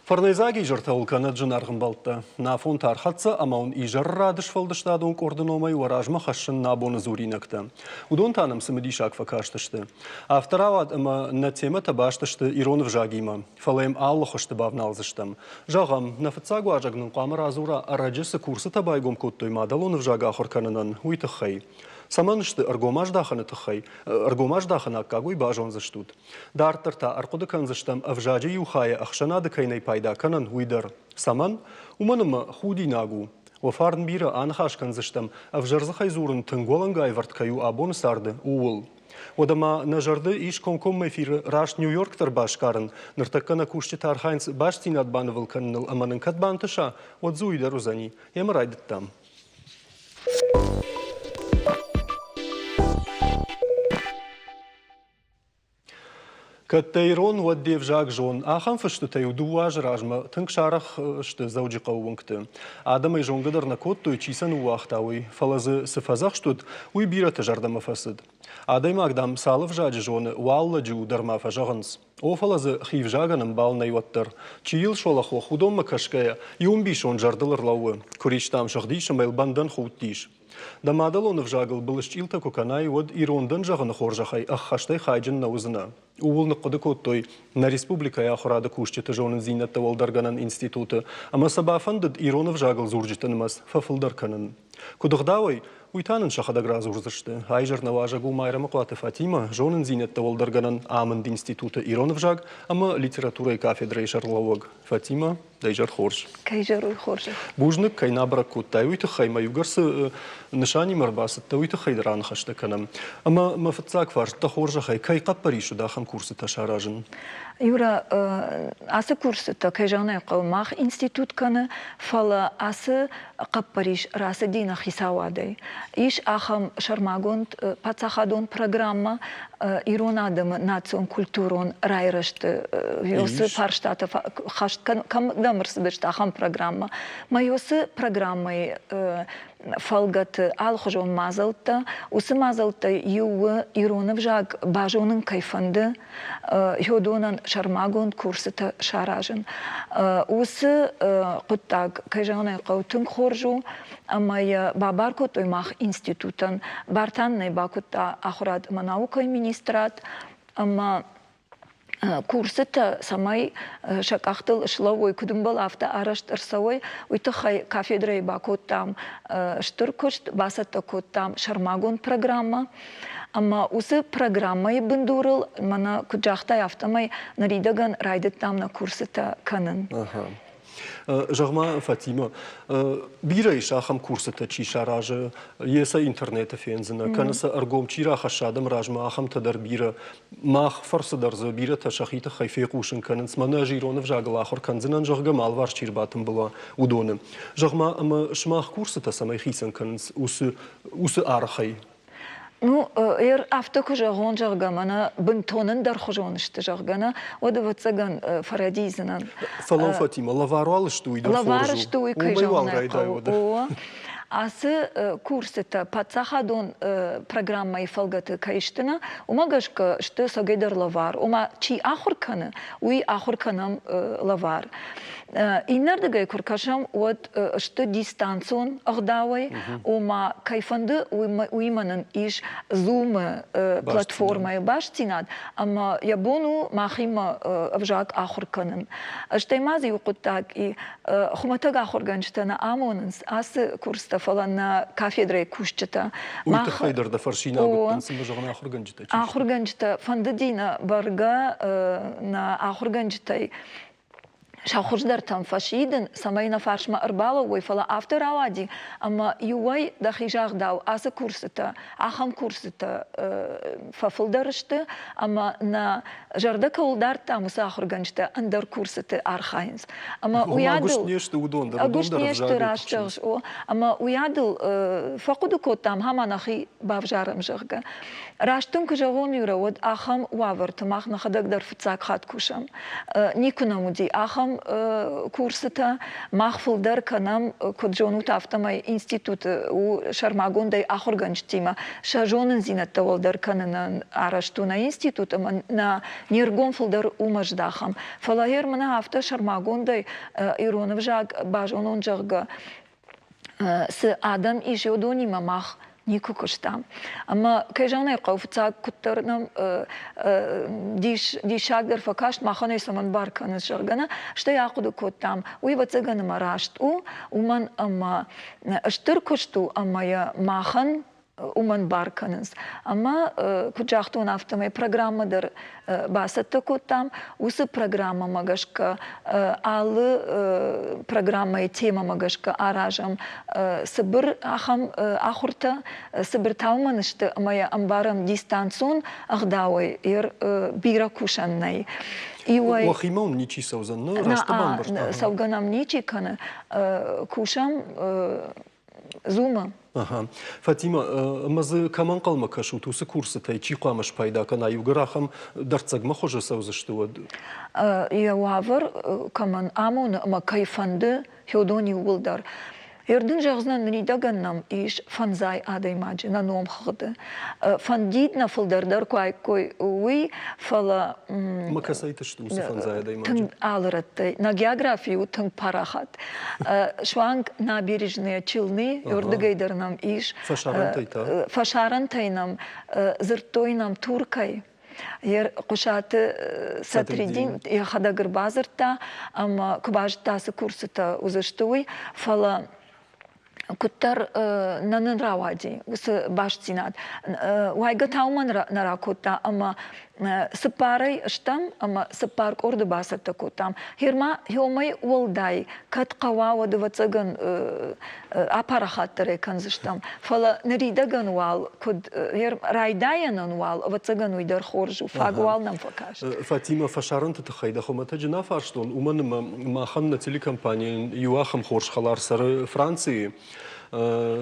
Фӕрнӕйдзаг изӕртӕ уыл кӕнӕд зынаргъ ӕмбӕлттӕ. Нӕ афон та ӕрхӕццӕ ӕмӕ уын изӕры рады сфӕлдыстадон къорды номӕй уӕ размӕ хӕссын нӕ абоны дзуринӕгтӕ. Уыдон та нӕм цымыдисаг фӕкастысты. Афтӕ рауад ӕмӕ нӕ темӕтӕ баст сты ирон ӕвзагимӕ, фӕлӕ йӕм алы хуызты бавналдзыстӕм. Зӕгъӕм, нӕ фыццаг уазӕг нын хъуамӕ радзура, ӕрӕджы цы курсытӕ байгом кодтой мадӕлон ӕвзаг ахуыр кӕнынӕн, уый тыххӕй. Цӕмӕн сты ӕргом аздахыны тыххӕй, ӕргом аздахыны аккаг уый базондзыстут. Дарддӕр та ӕрхъуыды кӕндзыстӕм, ӕвзаджы иу хайӕ ӕхсӕнады кӕй нӕй пайда кӕнӕн, уый дӕр. Цӕмӕн? Уымӕн ӕмӕ худинаг у. Уӕ фарн бирӕ аныхас кӕндзыстӕм, ӕвзӕр дзыхӕй дзурын тынг уӕлӕнгай ӕвӕрд кӕй у абоны царды, ууыл. Уӕдӕ ма нӕ зӕрды ис комкоммӕ эфиры раст Нью-Йорк дӕр басгарын. Ныртӕккӕ нӕ кусджытӕ архайынц бастдзинад банывыл кӕныныл ӕмӕ нын кӕд бантыса, уӕд дзы уый дӕр уыдзӕни. Емӕ райдыдтам. Кӕд дӕ ирон, уӕд де взаг зон. Ахӕм фыстытӕ-иу дыууӕ азы размӕ тынг сарӕх сты Дзӕуджыхъӕуы уынгты. Адӕмӕй зонгӕ дӕр нӕ кодтой, чи сӕ ныууагъта, уый, фӕлӕ дзы цы фӕдзӕхст уыд, уый бирӕты зӕрдӕмӕ фӕцыд. Адӕймаг, дам, цал ӕвзаджы зоны, уал лӕджы у дӕр ма фӕзӕгъынц. О, фӕлӕ дзы хи взагӕн ӕмбал нӕй уӕддӕр. Чи йыл суӕлӕхох, уыдонмӕ кӕсгӕйӕ, иу ӕмбисонд зӕрдыл ӕрлӕууы. Куыристам сыгъдис ӕмӕ йыл бӕндӕн худтис. Дӕ мадӕлон ӕвзагыл былысчъилтӕ куы кӕнай, уӕд ирон дӕн зӕгъыны хорзӕхӕй ӕххӕстӕй хайджын нӕ уыдзынӕ. Ууыл ныхъхъуыды кодтой нӕ республикӕйы ахуырады кусджыты зонындзинӕдтӕ уӕлдӕргӕнӕн институты ӕмӕ сӕ бафӕндыд ирон ӕвзагыл дзурджыты нымӕц фӕфылдӕр кӕнын. Куыд ӕгъдауӕй, уый та нын сӕхӕдӕг радзурдзысты. Айзӕр нӕ уазӕг у Майрӕмыхъуаты Фатимӕ, зонындзинӕдтӕ уӕлдӕргӕнӕн амынд институты ирон ӕвзаг ӕмӕ литературӕйы кафедрӕйы сӕргълӕууӕг. Фатимӕ, дӕ изӕр хорз. Кӕй зӕр, уый хорзӕх. Бузныг, кӕй нӕ бӕрӕг кодтай, уый тыххӕй мӕ иугӕр цы нысанимӕ ӕрбацыдтӕ, уый тыххӕй дӕр аныхӕстӕ кӕнӕм. Ӕмӕ мӕ фыццаг фарст дӕ хорзӕхӕй, кӕй хъӕппӕрис уыд ахӕм курсытӕ саразын? Юра, ацы курсытӕ, кӕй зӕгъын ӕй хъӕуы, мах институт кӕны, фӕлӕ ацы хъӕппӕрис рацыди нӕ хицауадӕй. Ис ахӕм сӕрмагонд паддзахадон программӕ ирон адӕмы национ-культурон райрӕзты уыцы фарстатӕ хаст кӕм ӕрцыдысты, ахӕм программӕ. Мӕ уыцы программӕйы фӕлгӕты алыхуызон мадзӕлттӕ. Уыцы мадзӕлттӕй иу у ирон ӕвзаг базонын кӕй фӕнды, уыдонӕн сӕрмагонд курсытӕ саразын. Уыцы хъуыддаг, кӕй зӕгъын ӕй хъӕуы, тынг хорз у ӕмӕ йӕ бабар кодтой мах институтӕн. Бартӕн нӕ бакодта ахуырад ӕмӕ наукӕйы министрад ӕмӕ курсытӕ, цӕмӕй сӕ къӕхтыл слӕууой, куыд ӕмбӕлы, афтӕ арӕзт ӕрцӕуой, уый тыххӕй кафедрӕйы бакодтам стыр куыст, бацӕттӕ кодтам сӕрмагонд программӕ. Ӕмӕ уыцы программӕйы бындурыл, мӕнӕ куыд загътай, афтӕмӕй ныридӕгӕн райдыдтам нӕ курсытӕ кӕнын. Зӕгъ-ма, Фатимӕ, бирӕ ис ахӕм курсытӕ чи саразы, йе сӕ интернеты фендзынӕ, кӕнӕ сӕ ӕргом чи рахӕсса адӕмы размӕ, ахӕмтӕ дӕр бирӕ. Мах фӕрцы дӕр дзы бирӕтӕ сӕхи тыххӕй фехъусын кӕнынц, мӕнӕ ӕз ирон ӕвзагыл ахуыр кӕндзынӕн, зӕгъгӕ, ма алыварс чи ӕрбатымбыл уа, уыдоны. Зӕгъ-ма, ӕмӕ сымах курсытӕ цӕмӕй хицӕн кӕнынц уыцы, уыцы аргъӕй? Ну, ер афтӕ куы зӕгъон, зӕгъгӕ, мӕнӕ бынтон ӕндӕрхуызон сты, зӕгъгӕ, нӕ, уӕд, ӕвӕццӕгӕн, фӕрӕдийдзынӕн. Фӕлӕ, Фатимӕ, лӕвар уал сты, уый дӕр хорз у. Лӕвар сты, уый кӕй зӕгъын ӕй хъӕуы. О, ацы курсытӕ паддзахадон программӕйы фӕлгӕты кӕй сты, нӕ, уымӕ гӕсгӕ сты цӕгӕйдӕр лӕвар. Ома, чи ахуыр кӕны, уый ахуыр кӕнӕм лӕвар. Иннӕрдыгӕй куы ркӕсӕм, уӕд сты дистанцион ӕгъдауӕй, ома кӕй фӕнды, уыимӕ нын ис Zoom-ы платформӕйы бастдзинад, ӕмӕ йӕ бон у махимӕ ӕвзаг ахуыр кӕнын. Стӕй ма дзы иу хъуыддаг и, хуымӕтӕг ахуыргӕнджытӕ нӕ амонынц ацы курстӕ, фӕлӕ нӕ кафедрӕйы кусджытӕ. Уый тыххӕй дӕр дӕ фӕрсинаг уыдтӕн, цымӕ зӕгъын ахуыргӕнджытӕ чи сты? Ахуыргӕнджытӕ фӕндыди нӕ бӕргӕ нӕ ахуыргӕнджытӕй сӕ хуыздӕртӕм фӕсидын, цӕмӕй нӕ фарсмӕ ӕрбалӕууой, фӕлӕ афтӕ рауади, ӕмӕ иуӕй дӕхи загъдау ацы курсытӕ, ахӕм курсытӕ фӕфылдӕр сты, ӕмӕ нӕ зӕрдӕ кӕуыл дардтам, уыцы ахуыргӕнджытӕ ӕндӕр курсыты архайынц. Ӕмӕ уый адыл ӕгуыст не сты уыдон дӕр, ӕгуыст не сты, раст зӕгъыс, о. Ӕмӕ уый адыл фӕхъуыды кодтам, ӕмӕ нӕхи бавзарӕм, зӕгъгӕ. Раст дын куы зӕгъон, Юра, уӕд ахӕм уавӕрты мах нӕхӕдӕг дӕр фыццаг хатт кусӕм. Никуы нӕм уыди ахӕм. курсытӕ. Мах фылдӕр кӕнӕм, куыд зонут, афтӕмӕй институты у сӕрмагондӕй ахуыргӕнджытимӕ сӕ зонындзинӕдтӕ уӕлдӕр кӕнынӕн арӕзт у нӕ институт ӕмӕ нӕ не ргом фылдӕр уымӕ здахӕм. Фӕлӕ гъер мӕнӕ афтӕ сӕрмагондӕй ирон ӕвзаг базонон, зӕгъгӕ, цы адӕм ис, уыдонимӕ мах никуы куыстам. Ӕмӕ, кӕй зӕгъын ӕй хъӕуы, фыццаг куыддӕр нӕм диссагдӕр фӕкаст, махӕн ӕй цӕмӕн бар кӕнынц, зӕгъгӕ, нӕ, стӕй ахъуыды кодтам, уый, ӕвӕццӕгӕн, ӕмӕ раст у, уымӕн ӕмӕ стыр куыст у ӕмӕ йӕ махӕн уымӕн бар кӕнынц. Ӕмӕ, куыд загътон, афтӕмӕй программӕ дӕр бацӕттӕ кодтам. Уыцы программӕмӕ гӕсгӕ алы программӕйы темӕмӕ гӕсгӕ аразӕм цыбыр ахӕм ахуыртӕ. Цыбыр та уымӕн сты, ӕмӕ йӕ ӕмбарӕм дистанцион ӕгъдауӕй бирӕ кусӕн нӕй. Иуӕй Уӕхимӕ уын ничи цӕудзӕн, нӕ? Раст бамбӕрста? Цӕугӕ нӕм ничи кӕны. Кусӕм Зума. Ага. Фатима, ӕмӕ дзы кӕм ӕнхъӕлмӕ кӕсут уыцы курсытӕй, чи хъуамӕ спайда кӕна, иугӕр ахӕм дӕрддзӕгмӕ хуызы цӕудзысты, уӕд? Йӕ уавӕр кӕмӕн амоны ӕмӕ кӕй фӕнды, уыдон иууылдӕр. Ӕрдын зӕгъдзынӕн, ныридӕгӕн нӕм ис фӕндзай адӕймаджы нӕ номхыгъды. Фӕндид нӕ фылдӕр дӕр куы аиккой, уый, фӕлӕ Ӕмӕ кӕцӕйты сты уыцы фӕндзай адӕймаджы? Тынг алы рӕттӕй. Нӕ географи у тынг парахат. Суанг набережные Челны, уырдыгӕй дӕр нӕм ис. Фӕсарӕнтӕй та? Фӕсарӕнтӕй нӕм дзырдтой нӕм Туркӕй. Хъуысаты Сатридин йӕхӕдӕг ӕрбадзырдта ӕмӕ куы базыдта, цы курсытӕ уыдзысты, уый, фӕлӕ куыддӕр нӕ нын рауади уыцы бастдзинад. Уайгӕ та уымӕн нӕ ракодта ӕмӕ цыппарӕй стӕм ӕмӕ цыппар къорды бацӕттӕ кодтам. Гъер-ма уымӕй уӕлдай, кӕд хъӕуа, уӕд ӕвӕццӕгӕн апарахатдӕрӕй кӕндзыстӕм. Фӕлӕ ныридӕгӕн уал куыд райдайӕнӕн уал, ӕвӕццӕгӕн уый дӕр хорз у, фаг уал нӕм фӕкаст. Фатимӕ, фӕсарӕнты тыххӕй дӕ хуымӕтӕджы нӕ фарстон, уымӕн ӕмӕ махӕн нӕ телекомпанийӕн иу ахӕм хорз хӕлар цӕры Францийы.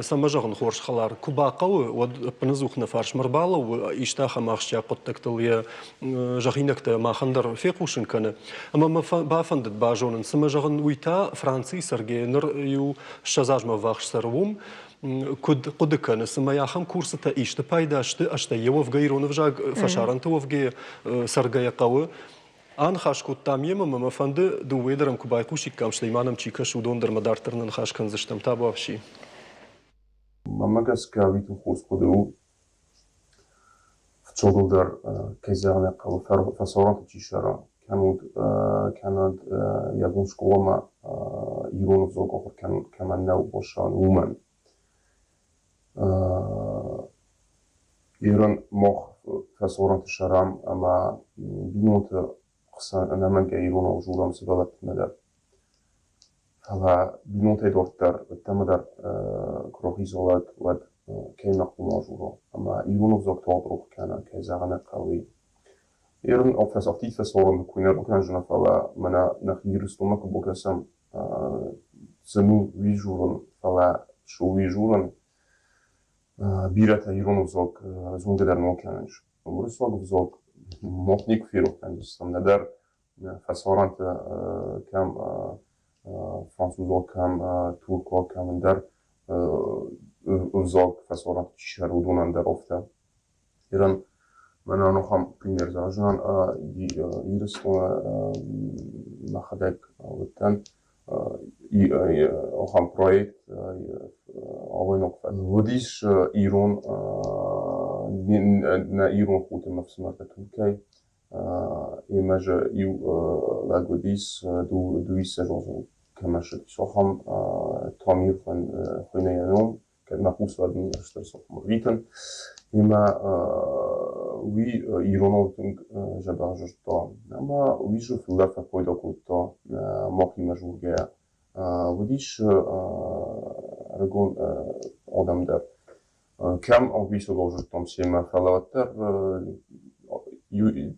Цӕмӕ зӕгъын хорз хӕлар, куы бахъӕуы, уӕд ӕппынӕдзух нӕ фарсмӕ ӕрбалӕууы, исты ахӕм ахсджиаг хъуыддӕгтыл йӕ зӕгъинӕгтӕ махӕн дӕр фехъусын кӕны. Ӕмӕ мӕ бафӕндыд базонын, цымӕ зӕгъын, уый та Францийы цӕргӕйӕ ныр иу 20 азмӕ ӕввахс цӕры уым, куыд хъуыды кӕны, цымӕ ахӕм курсытӕ исты пайда сты, стӕй йӕ уӕвгӕ ирон ӕвзаг фӕсарӕнты уӕвгӕйӕ цӕргӕйӕ хъӕуы? Аныхас кодтам йемӕ ӕмӕ мӕ фӕнды дыууӕ дӕр ӕм куы байхъусиккам, стӕй ма нӕм чи кӕсы, уыдон дӕр ма дарддӕр нӕ ныхас кӕндзыстӕм. Табуафси. Мӕнмӕ гӕсгӕ уый тынг хорз хъуыды у. Фыццагылдӕр, кӕй зӕгъын ӕй хъӕуы, фӕсарӕнты чи цӕра, кӕннод кӕнӕд йӕ бон скъоламӕ ирон ӕвзаг ахуыр кӕмӕн нӕу бассарын, уымӕн. Ирон мах фӕсарӕнты цӕрӕм ӕмӕ бинонты хсӕн ӕнӕмӕнгӕй иронау дзурӕм сывӕллӕттимӕ дӕр. Фӕлӕ бинонтӕй дарддӕр ӕддӕмӕ дӕр куы рахиза лӕг, уӕд кӕй нӕ хъуамӕ дзура ӕмӕ ирон ӕвзаг тагъд рох кӕна, кӕй зӕгъын ӕй хъӕуы. Ирон афтид фӕсарӕнты куы нӕ бакӕндзынӕ, фӕлӕ мӕнӕ нӕхи Ирыстонмӕ куы бакӕсӕм, зын у уый дзурын, фӕлӕ цы у уый дзурын, бирӕтӕ ирон ӕвзаг зонгӕ дӕр нал кӕнынц. Уырыссаг ӕвзаг мах никуы ферох кӕндзыстӕм, нӕдӕр фӕсарӕнты кӕм французаг, кӕм туркаг, кӕм ӕндӕр ӕвзаг фӕсарӕнты чи цӕры, уыдонӕн дӕр афтӕ. Ирӕн мӕнӕн ахӕм пример зӕгъдзынӕн Ирыстоны мӕхӕдӕг уыдтӕн ахӕм проект алайнаг уыдис ирон нӕ ирон хоты ме фсымӕртӕ Туркӕй Ӕмӕ дзы иу лӕг уыдис, дыууиссӕдзазон кӕмӕ ссыдис, ахӕм Тамир хуыйны йӕ ном, кӕд мӕ хъус уӕд стыр сохмӕ рвитын. Ӕмӕ уый иронау тынг дзӕбӕх зыдта. Ӕмӕ уый дзы фылдӕр фӕпайда кодта махимӕ дзургӕйӕ. Уыдис ӕрыгон адӕм дӕр. Кӕм англисагау зыдтам семӕ, фӕлӕ уӕддӕр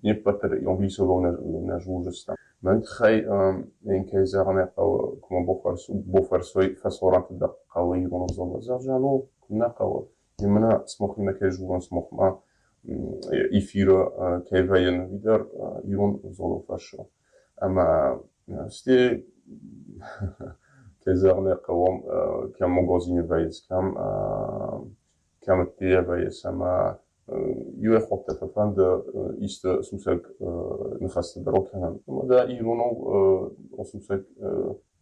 не ппӕт дӕр англисагау нӕ дзурдзыстӕм. Мӕн тыххӕй йын кӕй зӕгъын ӕй хъӕуы, куы мӕ бафӕрсой, фӕсарӕнты дӕр хъӕуы ирон ӕвзаг зӕгъгӕ, ну, куыннӕ хъӕуы. Емынӕ сымахимӕ кӕй дзурын, сымахмӕ эфиры кӕй вӕййын, уый дӕр ирон ӕвзагыл фӕрсы. Ӕмӕ Стӕй, кӕй зӕгъын ӕй хъӕуы, кӕм магазины вӕййынц, кӕм кӕм ӕддейӕ вӕййынц ӕмӕ иуӕй хатт фӕфӕнды исты сусӕг ныхӕстӕ дӕр акӕнын. Ӕмӕ дӕ иронау сусӕг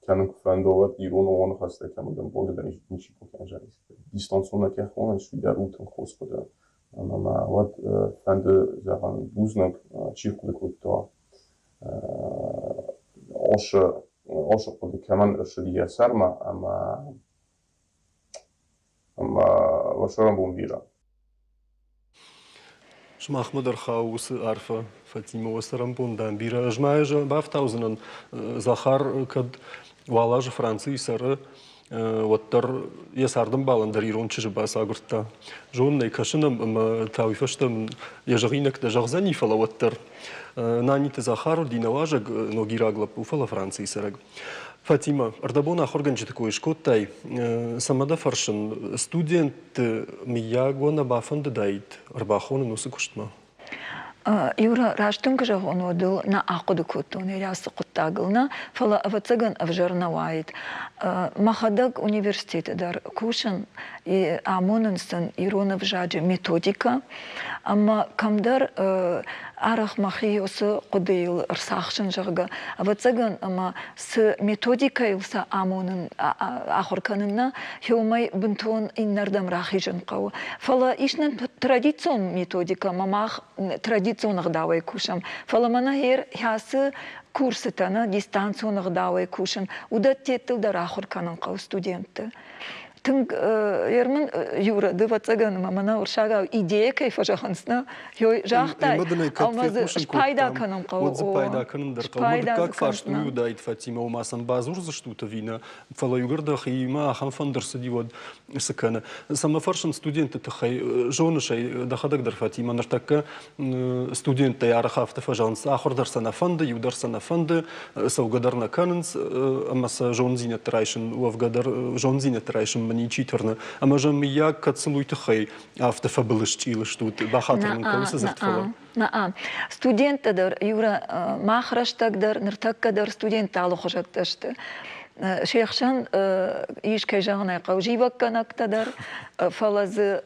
кӕнын куы фӕнды, уӕд иронау ныхӕстӕ кӕм уыд, ӕмбӕлгӕ дӕр ничи бакӕндзӕн. Дистанционно кӕй хонынц, уый дӕр у тынг хорз хъуыды. Ӕмӕ мӕ уӕд фӕнды, зӕгъӕм, бузныг, чи хъуыды кодта, ацы ацы хъуыды кӕмӕн ӕрцыди йӕ сӕрмӕ ӕмӕ ӕмӕ уӕ цӕрӕнбон бирӕ. Сымахмӕ дӕр хауы уыцы арфӕ, Фатимӕ, уӕ цӕрӕнбон дӕм бирӕ. Ӕз ма ӕз бафтаудзынӕн, Захар кӕд уал азы Францийы цӕры, уӕддӕр йӕ цардӕмбалӕн дӕр ирон чызджы бацагуырдта. Зонын ӕй, кӕсын ӕм ӕмӕ та уый фӕстӕ йӕ зӕгъинӕгтӕ зӕгъдзӕни, фӕлӕ уӕддӕр. Наниты Захар уыди нӕ уазӕг, ногираг лӕппу, фӕлӕ Францийы цӕрӕг. Фатимӕ, ӕрдӕбон ахуыргӕнджыты кой скодтай. Цӕмӕ дӕ фӕрсын, студентты мыййаг уӕ нӕ бафӕндыдаид ӕрбахонын уыцы куыстмӕ? Юра, раст дын куы зӕгъон, уӕд ыл нӕ ахъуыды кодтон ацы хъуыддагыл нӕ, фӕлӕ, ӕвӕццӕгӕн, ӕвзӕр нӕ уаид. Мӕхӕдӕг университеты дӕр кусын, амонын сын ирон ӕвзаджы методикӕ, ӕмӕ кӕмдӕр арӕх мӕхи уыцы хъуыдыйыл ӕрцахсын, зӕгъгӕ, ӕвӕццӕгӕн, ӕмӕ цы методикӕйыл сӕ амонын, ахуыр кӕнын нӕ, уымӕй бынтон иннӕрдӕм рахизын хъӕуы. Фӕлӕ ис нын традицион методикӕ ӕмӕ мах традицион ӕгъдауӕй кусӕм. Фӕлӕ мӕнӕ гъер ацы курсытӕ нӕ дистанцион ӕгъдауӕй кусын, уыдӕттеттыл дӕр ахуыр кӕнын хъӕуы студентты. Тынг Ермын Юра, ды ӕвӕццӕгӕн ӕмӕ мӕнӕ уырыссагау идея кӕй фӕзӕгъынц, нӕ? Загътай, ӕмӕ дзы спайда кӕнын хъӕуы. Уӕд дзы пайда кӕнын дӕр хъӕуы. Дыккаг фарст уый уыдаид, Фатимӕ, ома сӕм бадзурдзыстут ӕви нӕ? Фӕлӕ иугӕр дӕхиимӕ ахӕм фӕнд ӕрцыди, уӕд цы кӕны? Цӕмӕ фӕрсын студентты тыххӕй? Зоныс ӕй, дӕхӕдӕг дӕр, Фатимӕ, ныртӕккӕ студенттӕй арӕх афтӕ фӕзӕгъынц, ахуыр дӕр сӕ нӕ фӕнды, иу дӕр сӕ нӕ фӕнды, цӕугӕ дӕр нӕ кӕнынц, ӕмӕ сӕ зонддзинӕдты райсын, уӕвгӕ дӕр зонддзинӕдты райсынмӕ ничи тырны. Ӕмӕ зӕгъ, мыййаг, кӕд сыл уый тыххӕй афтӕ фӕбылысчъил стут, бахатыр мын кӕн уыцы дзырд, фӕлӕ. Наа. Студенттӕ дӕр, Юра, мах рӕстӕг дӕр, ныртӕккӕ дӕр студенттӕ алыхуызӕттӕ сты. Се хсӕн ис, кӕй зӕгъын ӕй хъӕуы, зивӕггӕнӕгтӕ дӕр, фӕлӕ дзы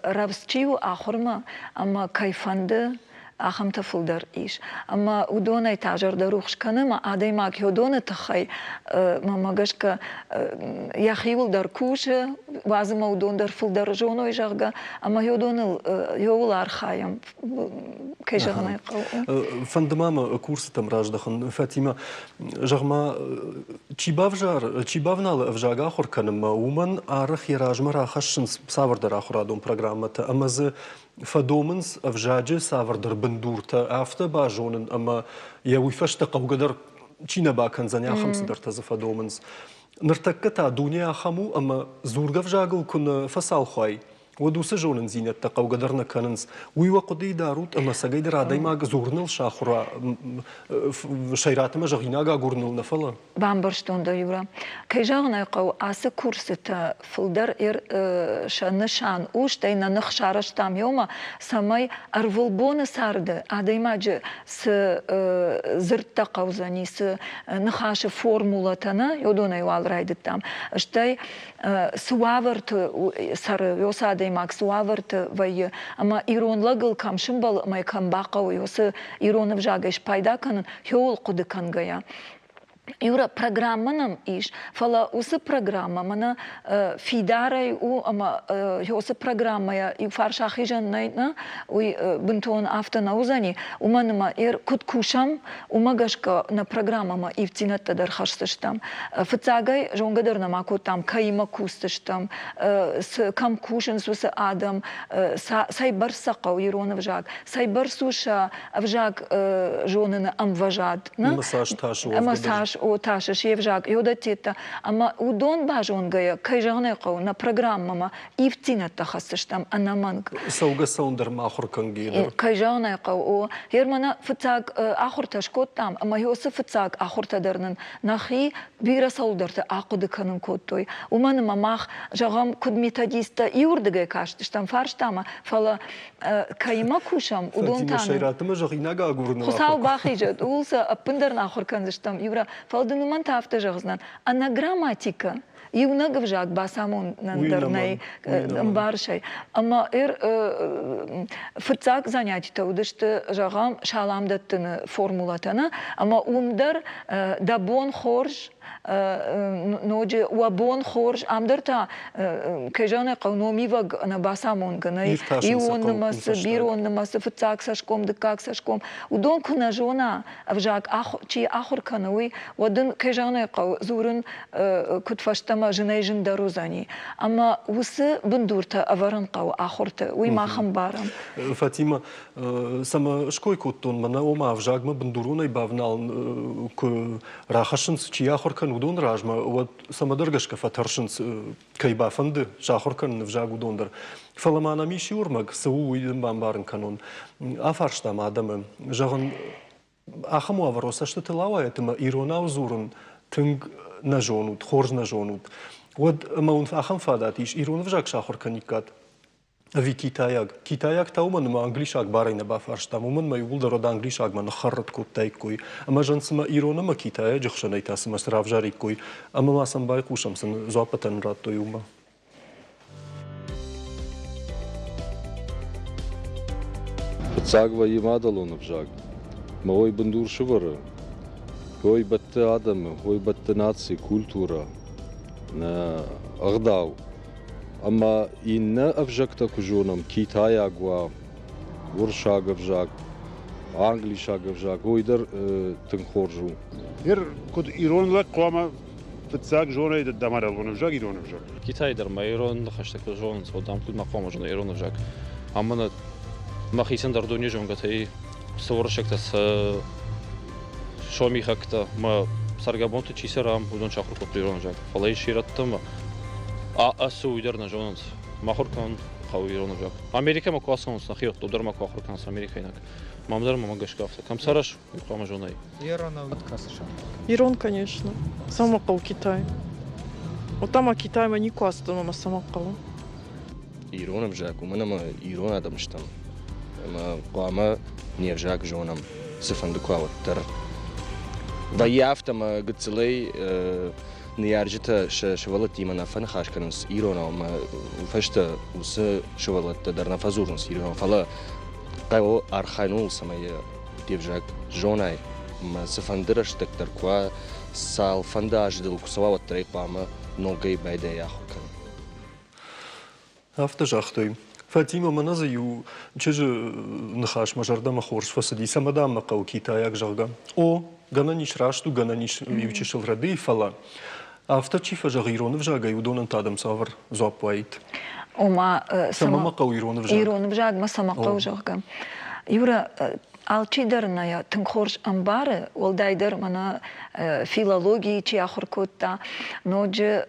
рӕвдз чи у ахуырмӕ ӕмӕ кӕй фӕнды, ахӕмтӕ фылдӕр ис. Ӕмӕ уыдонӕй та зӕрдӕ рухс кӕны, ӕмӕ адӕймаг уыдоны тыххӕй, мӕнмӕ гӕсгӕ, йӕхиуыл дӕр кусы, уадз ӕмӕ уыдон дӕр фылдӕр зоной, зӕгъгӕ, ӕмӕ уыдоныл иуыл архайӕм, кӕй зӕгъын ӕй хъӕуы. Фӕнды ма мӕ курсытӕм раздӕхын, Фатимӕ, зӕгъ-ма, чи бавзар, чи бавналы ӕвзаг ахуыр кӕнынмӕ, уымӕн арӕх йӕ размӕ рахӕссынц цавӕрдӕр ахуырадон программӕтӕ ӕмӕ дзы фӕдомынц ӕвзаджы цавӕрдӕр бындуртӕ афтӕ базонын ӕмӕ йӕ уый фӕстӕ хъӕугӕ дӕр чи нӕ бакӕндзӕн, ахӕм цыдӕртӕ дзы фӕдомынц. Ныртӕккӕ та дуне ахӕм у, ӕмӕ дзургӕ ӕвзагыл куы нӕ фӕцалх уай, уӕд уыцы зонындзинӕдтӕ хъӕугӕ дӕр нӕ кӕнынц. Уый уӕ хъуыдыйы дарут ӕмӕ цӕгӕйдӕр адӕймаг дзурыныл сахуыр уа, сӕйрат ӕмӕ зӕгъинаг агурыныл нӕ фӕлӕ? Бамбӕрстон дӕ, Юра. Кӕй зӕгъын ӕй хъӕуы, ацы курсытӕ фылдӕр сӕ нысан у, стӕй нӕ ных сарӕзтам иумӕ, цӕмӕй ӕрвылбоны царды адӕймаджы цы дзырдтӕ хъӕудзӕни, цы ныхасы формулӕтӕ нӕ, уыдонӕй уал райдыдтам. Стӕй цы уавӕрты цӕры, уыцы адӕймаг цы уавӕрты вӕййы, ӕмӕ ирон лӕгыл кӕм сымбӕлы ӕмӕ кӕм бахъӕуы уыцы ирон ӕвзагӕй спайда кӕнын, хиуыл хъуыды кӕнгӕйӕ. Юра, программӕ нӕм ис, фӕлӕ уыцы программӕ мӕнӕ фидарӕй у ӕмӕ уыцы программӕйӕ иу фарс ахизӕн нӕй, нӕ, уый бынтон афтӕ нӕ уыдзӕни, уымӕн ӕмӕ куыд кусӕм, уымӕ гӕсгӕ нӕ программӕмӕ ивддзинӕдтӕ дӕр хӕсдзыстӕм. Фыццагӕй зонгӕ дӕр нӕма кодтам, кӕимӕ кусдзыстӕм, цы, кӕм кусынц уыцы адӕм, цӕй бӕрц сӕ хъӕуы ирон ӕвзаг, цӕй бӕрц у сӕ ӕвзаг зоныны ӕмвӕзад. Ӕмӕ цас тас у? Ӕмӕ цас. тасы се взаг, йодӕттеттӕ ӕмӕ уыдон базонгӕйӕ, кӕй зӕгъын ӕй хъӕуы, нӕ программӕмӕ ивддзинӕдтӕ хӕсдзыстӕм ӕнӕмӕнг. Цӕугӕ-цӕуын дӕр ма ахуыр кӕнгӕ дӕр. Кӕй зӕгъын ӕй хъӕуы, о. Германы фыццаг ахуыртӕ скодтам, ӕмӕ уыцы фыццаг ахуыртӕ дӕр нын нӕхи бирӕ цӕуылдӕрты ахъуыды кӕнын кодтой. Уымӕн ӕмӕ мах, зӕгъӕм, куыд методисттӕ иуырдыгӕй кастыстӕм фарстамӕ, фӕлӕ кӕимӕ кусӕм, уыдон та сӕйратымӕ зӕгъинаг агурыны Хуыцау бахизӕд, ууыл сӕ ӕппындӕр нӕ ахуыр кӕндзыстӕм, Юра. Фӕлӕ дын уымӕн та афтӕ зӕгъдзынӕн, ӕнӕ грамматикӕ иунӕг ӕвзаг бацамонӕн дӕр нӕй, ӕмбарыс ӕй. Ӕмӕ фыццаг занятитӕ уыдысты, зӕгъӕм, салам дӕттыны формулатӕ, нӕ? Ӕмӕ уым дӕр дӕ бон хорз, ноджы уӕ бон хорз, ам дӕр та, кӕй зӕгъын ӕй хъӕуы, номивӕг ӕнӕ бацамонгӕ нӕй. Иуон нымӕцы, бирон нымӕцы, фыццаг цӕсгом, дыккаг цӕсгом. Уыдон куы нӕ зона, ӕвзаг чи ахуыр кӕны, уый, уӕд ын, кӕй зӕгъын ӕй хъӕуы, дзурын куыд фӕстӕмӕ зынӕй-зындӕр уыдзӕни. Ӕмӕ уыцы бындуртӕ ӕвӕрын хъӕуы ахуырты, уый мах ӕмбарӕм. Фатимӕ, цӕмӕ ской кодтон, мӕнӕ ома ӕвзагмӕ бындуронӕй бавналын куы рахӕссынц, чи ахуыр кӕны, уыдон размӕ, уӕд цӕмӕдӕр гӕсгӕ фӕтӕрсынц, кӕй бафӕнды сахуыр кӕнын ӕвзаг, уыдон дӕр. Фӕлӕ ма нӕм ис иу ӕрмӕг, цы у, уый дын бамбарын кӕнон. Афарстам адӕмы, зӕгъын, ахӕм уавӕр уӕ цӕстытыл ауайӕт ӕмӕ иронау дзурын тынг нӕ зонут, хорз нӕ зонут. Уӕд ӕмӕ уын ахӕм фадат ис, ирон ӕвзаг сахуыр кӕниккат ӕви китайаг? Китайаг та уымӕн ӕмӕ англисаг барӕй нӕ бафарстам, уымӕн ӕмӕ иууылдӕр уӕд англисагмӕ ныххӕррӕтт кодтаиккой. Ӕмӕ зын цымӕ ирон ӕмӕ китайаджы хсӕнӕй та цымӕ цы равзариккой? Ӕмӕ ма сӕм байхъусӕм, цы дзуаппытӕ нын радтой, уымӕ. Фыццаг вӕййы мадӕлон ӕвзаг, ӕмӕ уый бындур сывӕры, уый бӕтты адӕмы, уый бӕтты наци, культурӕ, нӕ ӕгъдау. Ӕмӕ иннӕ ӕвзӕгтӕ куы зонӕм, китайаг уа, уырыссаг ӕвзаг, англисаг ӕвзаг, уый дӕр тынг хорз у. Ныр куыд ирон лӕг хъуамӕ фыццаг зонай дӕ мадӕлон ӕвзаг, ирон ӕвзаг. Китайы дӕр ма ирон ныхӕстӕ куы зонынц, уӕд ам куыд ма хъуамӕ зона ирон ӕвзаг. Ӕмӕ нӕ мӕхицӕн дӕр дуне зонгӕтӕй цы уырыссӕгтӕ, цы сомихӕгтӕ мӕ цӕргӕбонты чи цӕра, уыдон сахуыр кодтой ирон ӕвзаг. Фӕлӕ ис ирӕттӕ ӕмӕ а цы уый дӕр нӕ зонынц. Махуыр кӕнын хъӕуы ирон ӕвзаг. Америкӕмӕ куы ацӕуынц нӕхиуӕттӕ, дӕр ма куы ахуыр кӕнынц америкӕйнаг. Мам дӕр мӕ гӕсгӕ афтӕ. Кӕм цӕрыс, уый хъуамӕ зонай. Ирон, конечно. Цӕмӕ хъӕуы Китай? Вот там Китаймӕ никуы ацыдтӕн ӕмӕ цӕмӕ хъӕуы? Ирон ӕвзаг, уымӕн ӕмӕ ирон адӕм стӕм. Ӕмӕ хъуамӕ не взаг зонӕм, цыфӕнды куы уа, уӕддӕр. Вӕййы афтӕ, ӕмӕ гыццылӕй ныййарджытӕ сӕ сывӕллӕттимӕ нӕ фӕныхас кӕнынц иронау ӕмӕ уый фӕстӕ уыцы сывӕллӕттӕ дӕр нӕ фӕдзурынц иронау, фӕлӕ хъӕуы архайын ууыл, цӕмӕй де взаг зонай ӕмӕ цыфӕнды рӕстӕг дӕр куы уа, цалфӕнды азы дыл куы цӕуа, уӕддӕр ӕй хъуамӕ ногӕй байдайай ахуыр кӕнын. Афтӕ загътой. Фатимӕ, мӕнӕ дзы иу чызджы ныхас мӕ зӕрдӕмӕ хорз фӕцыди, цӕмӕ дам мӕ хъӕуы китайаг, зӕгъгӕ. О, гӕнӕн ис раст у, гӕнӕн ис иу чысыл рӕдыйы, фӕлӕ афтӕ чи фӕзӕгъы ирон ӕвзагӕй, уыдонӕн та адӕм цавӕр дзуапп уаид? Ома, цӕмӕ мӕ хъӕуы ирон ӕвзаг? Ирон ӕвзагмӕ цӕмӕ хъӕуы, зӕгъгӕ. Юра, алчидӕр нӕ тынг хорз ӕмбары, уӕлдайдӕр мӕнӕ филологийы чи ахуыр кодта, ноджы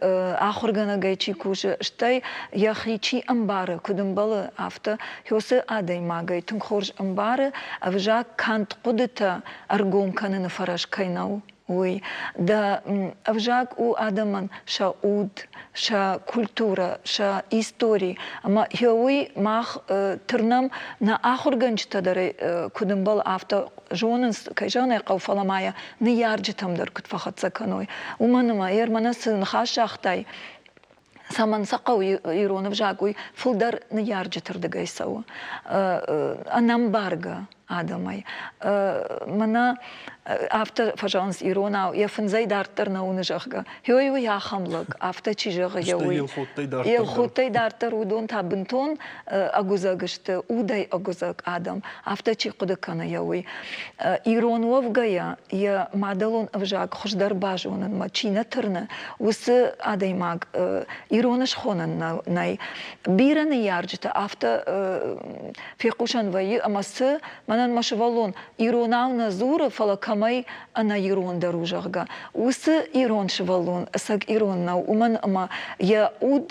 ахуыргӕнӕгӕй чи кусы, стӕй йӕхи чи ӕмбары, куыд ӕмбӕлы, афтӕ уыцы адӕймагӕй тынг хорз ӕмбары, ӕвзаг канд хъуыдытӕ ӕргом кӕныны фӕрӕз кӕй нӕу, уый. Дӕ ӕвзаг у адӕмӕн сӕ уд, сӕ культурӕ, сӕ истори. Ӕмӕ уый мах тырнӕм нӕ ахуыргӕнджытӕ дӕр куыд ӕмбӕлы, афтӕ зонынц, кӕй зӕгъын ӕй хъӕуы, фӕлӕ ма йӕ ныййарджытӕм дӕр куыд фӕхӕццӕ кӕной. Уымӕн ӕмӕ мӕнӕ цы ныхас загътай, цӕмӕн сӕ хъӕуы ирон ӕвзаг, уый фылдӕр ныййарджыты рдыгӕй цӕуы. Ӕнӕмбаргӕ адӕмӕй. Мӕнӕ афтӕ фӕзӕгъынц иронау, йӕ фындзӕй дарддӕр нӕ уыны, зӕгъгӕ. Ой, уый ахӕм лӕг, афтӕ чи зӕгъы, йӕ уый. Елхоттӕй дарддӕр уыдон та бынтон ӕгуыдзӕг сты, удӕй ӕгуыдзӕг адӕм, афтӕ чи хъуыды кӕны, йӕ уый. Ирон уӕвгӕйӕ йӕ мадӕлон ӕвзаг хуыздӕр базонынмӕ чи нӕ тырны, уыцы адӕймаг ирон схонӕн нӕй. Бирӕ ныййарджытӕ афтӕ фехъусӕн вӕййы, ӕмӕ цы, мӕ Мӕнӕн мӕ сывӕллон иронау нӕ дзуры, фӕлӕ кӕмӕй ӕнӕ ирон дӕр у, зӕгъгӕ. Уыцы ирон сывӕллон ӕцӕг ирон нӕу, уымӕн ӕмӕ йӕ уд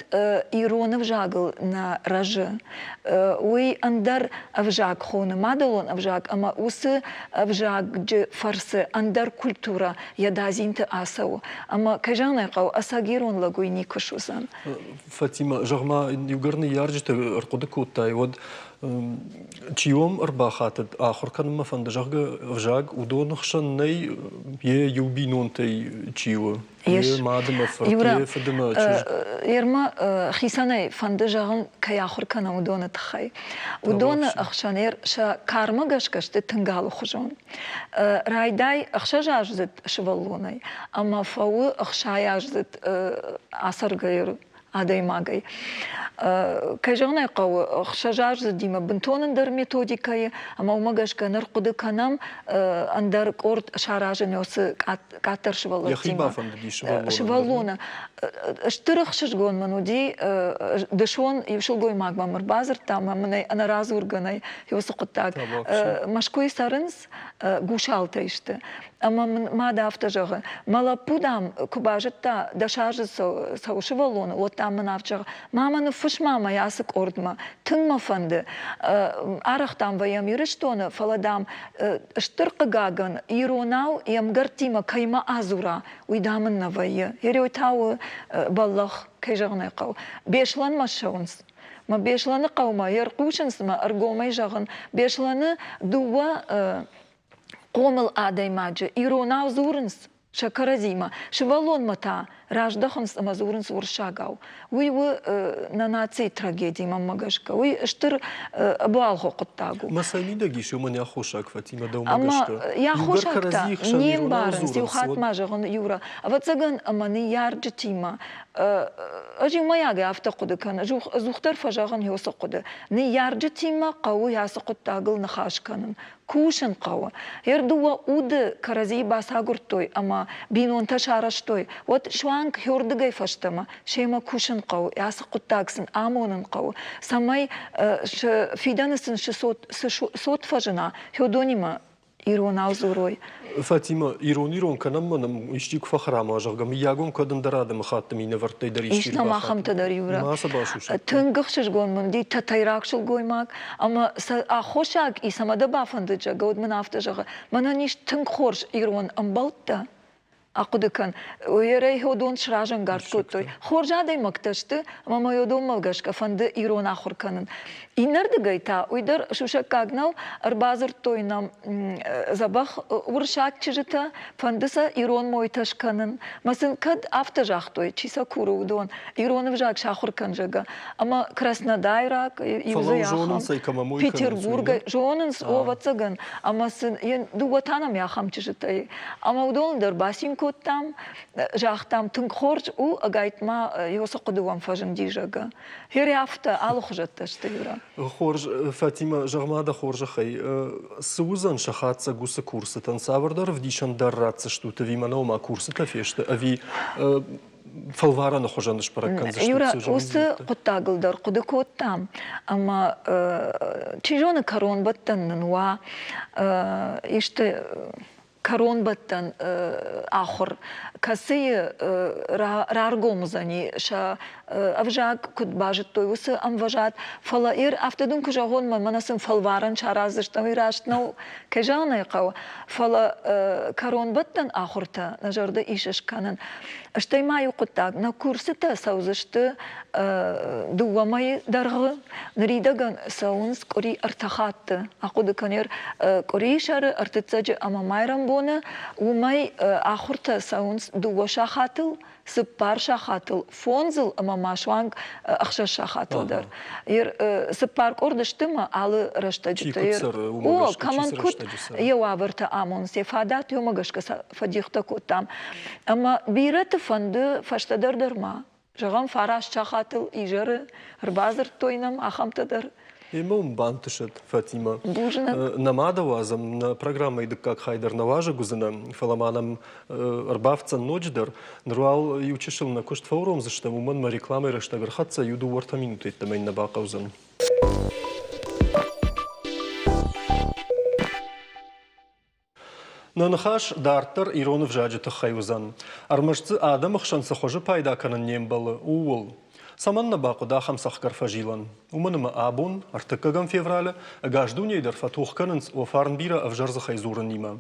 ирон ӕвзагыл нӕ рӕзы. Уый ӕндӕр ӕвзаг хоны, мадӕлон ӕвзаг, ӕмӕ уыцы ӕвзаджы фӕрцы ӕндӕр культурӕ йӕ дадзинты ацӕуы. Ӕмӕ, кӕй зӕгъын ӕй хъӕуы, ӕцӕг ирон лӕг уый никуы суыдзӕн. Фатимӕ, зӕгъ-ма, иугӕр ныййарджыты ӕрхъуыды кодтай, уӕд чи уӕм ӕрбахатыд, ахуыр кӕнынмӕ фӕнды, зӕгъгӕ, ӕвзаг уыдоны хсӕн нӕй, йе иу бинонтӕй чи у? Йе мады мӕ фырт, йе фыды мӕ чызг. Ерма хицӕнӕй фӕнды зӕгъын, кӕй ахуыр кӕнӕм, уыдоны тыххӕй. Уыдоны ӕхсӕн сӕ кармӕ гӕсгӕ сты тынг алыхуызон. Райдай ӕхсӕзаздзыд сывӕллонӕй ӕмӕ фӕуы ӕхсайаздзыд ацӕргӕ адӕймагӕй. Кӕй зӕгъын ӕй хъӕуы, ӕхсӕзаздзыдимӕ бынтон ӕндӕр методикӕйы, ӕмӕ уымӕ гӕсгӕ ныр хъуыды кӕнӕм ӕндӕр къорд саразын уыцы къаддӕр сывӕллӕттимӕ. Йӕхи бафӕндыди сывӕллоны. Сывӕллоны. Стыр ӕхсызгон мын уыди, дысон иу сылгоймаг мӕм ӕрбадзырдта ӕмӕ мын ӕй ӕнӕрадзургӕ нӕй уыцы хъуыддаг. Мӕскуыйы цӕрынц, гусалтӕй сты. Ӕмӕ мын мад афтӕ зӕгъы, мӕ лӕппу, дам, куы базыдта, дӕс азы цӕуы сывӕллоны, уӕд, дам, мын афтӕ зӕгъы, мамӕ, ныффыс ма мӕ ацы къордмӕ, тынг мӕ фӕнды. Арӕх, дам, вӕййӕм Ирыстоны, фӕлӕ, дам, стыр хъыгагӕн, иронау йе мгӕрттимӕ кӕимӕ адзура, уый, дам, ын нӕ вӕййы. Ерой та у бӕллӕх, кӕй зӕгъын ӕй хъӕуы. Беслӕнмӕ ссӕуынц. Мӕ Беслӕны хъӕумӕ йе рхъусынц мӕ ӕргомӕй зӕгъын, Беслӕны дыууӕ хъомыл адӕймаджы иронау дзурынц сӕ кӕрӕдзимӕ, сывӕллонмӕ та раздӕхынц ӕмӕ дзурынц уырыссагау. Уый у нӕ нацийы трагеди, мӕнмӕ гӕсгӕ. Уый стыр ӕбуалгъы хъуыддаг у. Мӕ цӕй мидӕг ис уымӕн йӕ аххосаг, Фатимӕ, дӕумӕ гӕсгӕ? Йӕ аххосаг та не мбарынц, иу хатт ма зӕгъын, Юра, ӕвӕццӕгӕн, ӕмӕ ныййарджытимӕ ӕз иумӕйагӕй афтӕ хъуыды кӕнын, ӕдзухдӕр фӕзӕгъын уыцы хъуыды. Ныййарджытимӕ хъӕуы ацы хъуыддагыл ныхас кӕнын, кусын хъӕуы. Йе рдыууӕ уды кӕрӕдзийы бацагуырдтой ӕмӕ бинонтӕ сарӕзтой, уӕд суанг хёрдыгӕй фӕстӕмӕ семӕ кусын хъӕуы, ацы хъуыддаг сын амонын хъӕуы, цӕмӕй фидӕны сын цы цот фӕзына, хёдонимӕ иронау дзурой. Фатимӕ, ирон-ирон кӕнӕм ма нӕм исчи куы фӕхӕрама, зӕгъгӕ, мыййагон кӕд ӕндӕр адӕмыхатты минӕвӕрттӕй дӕр исчи Ис нӕм ахӕмтӕ дӕр, Юра. Ма сӕ басусӕг. Тынг ӕхсызгон мын уыди тӕтӕйраг сылгоймаг, ӕмӕ сӕ аххосаг и, цӕмӕ дӕ бафӕндыд, зӕгъгӕ, уӕд мын афтӕ зӕгъы, мӕнӕн ис тынг хорз ирон ӕмбӕлттӕ, ахъуыды кӕн, уӕрӕй уыдон сразӕнгард кодтой. Хорз адӕймӕгтӕ сты, ӕмӕ мӕ уыдонмӕ гӕсгӕ фӕнды ирон ахуыр кӕнын. Иннӕрдыгӕй та, уый дӕр сусӕггаг нӕу, ӕрбадзырдтой нӕм дзӕбӕх уырыссаг чызджытӕ, фӕнды сӕ ирон мойтӕ скӕнын. Мӕ сын кӕд афтӕ загътой, чи сӕ куры, уыдон, ирон ӕвзаг сахуыр кӕн, зӕгъгӕ. Ӕмӕ Краснодайраг, иу дзы зонынц ӕй, кӕмӕ мой Петербургӕй, зонынц, ӕвӕццӕгӕн. Ӕмӕ сын дыууӕ та нӕм ахӕм чызджытӕ и. Ӕмӕ уыдоныл дӕр бацин кодтам, загътам, тынг хорз у, ӕгайтма уыцы хъуыды уӕм фӕзынди, зӕгъгӕ. Хери афтӕ, алыхуызӕттӕ сты, Юра. Хорз, Фатимӕ, зӕгъ-ма дӕ хорзӕхӕй, цы уыдзӕн сӕ хатдзӕг уыцы курсытӕн? Цавӕрдӕр ӕвдисӕн дӕр ратдзыстут ӕви мӕнӕ ома курсытӕ фесты, ӕви фӕлварӕны хуызӕн сбӕрӕг кӕндзыстут? Юра, уыцы хъуыддагыл дӕр хъуыды кодтам, ӕмӕ чи зоны кӕронбӕттӕн нын уа исты кӕронбӕттӕн ахуыр, кӕцыйы раргом уыдзӕни сӕ ӕвзаг куыд базыдтой, уыцы ӕмвӕзад. Фӕлӕ ир афтӕ дын куы зӕгъон, мӕнӕ сын фӕлварӕн сараздзыстӕм, уый раст нӕу, кӕй зӕгъын ӕй хъӕуы. Фӕлӕ кӕронбӕттӕн ахуыртӕ нӕ зӕрды ис скӕнын. Стӕй ма иу хъуыддаг, нӕ курсытӕ цӕудзысты дыууӕ мӕйы дӕргъы. Ныридӕгӕн цӕуынц къуыри ӕртӕ хатты. Ахъуыды кӕнер къуырисӕры, ӕртыццӕджы ӕмӕ майрӕмбоны. Уымӕй ахуыртӕ цӕуынц дыууӕ сахатыл, цыппар сахатыл, фондзыл ӕмӕ ма суанг ӕхсӕз сахатыл дӕр. Цыппар къорды сты мӕ алы рӕстӕджыты. О, кӕмӕн куыд йӕ уавӕртӕ амонынц, йӕ фадат уымӕ гӕсгӕ сӕ фӕдихтӕ кодтам. Ӕмӕ бирӕты фӕнды фӕстӕдӕр дӕр ма зӕгъӕм, фараст сахатыл изӕры ӕрбадзырдтой нӕм ахӕмтӕ дӕр. Емӕ уын бантысӕд, Фатимӕ. Бузныг. Нӕ ма дӕ уадзӕм, нӕ программӕйы дыккаг хай дӕр нӕ уазӕг уыдзынӕ, фӕлӕ ма нӕм ӕрбафтдзӕн ноджыдӕр. Ныр уал иу чысыл нӕ куыст фӕуромдзыстӕм, уымӕн мӕ рекламӕйы рӕстӕг ӕрхӕццӕ, иу дыууӕ-ӕртӕ минуты йеддӕмӕ йын нӕ бахъӕудзӕн. Нӕ ныхас дарддӕр ирон ӕвзаджы тыххӕй уыдзӕн. Ӕрмӕст дзы адӕмы хсӕн цы хуызы пайда кӕнын не мбӕлы, ууыл. Цӕмӕн нӕ бахъуыд ахӕм цӕхгӕр фӕзилӕн? Уымӕн ӕмӕ абон, ӕртыккӕгӕм февралы, ӕгас дунейы дӕр фӕтох кӕнынц уӕ фарн бирӕ ӕвзӕр дзыхӕй дзурынимӕ.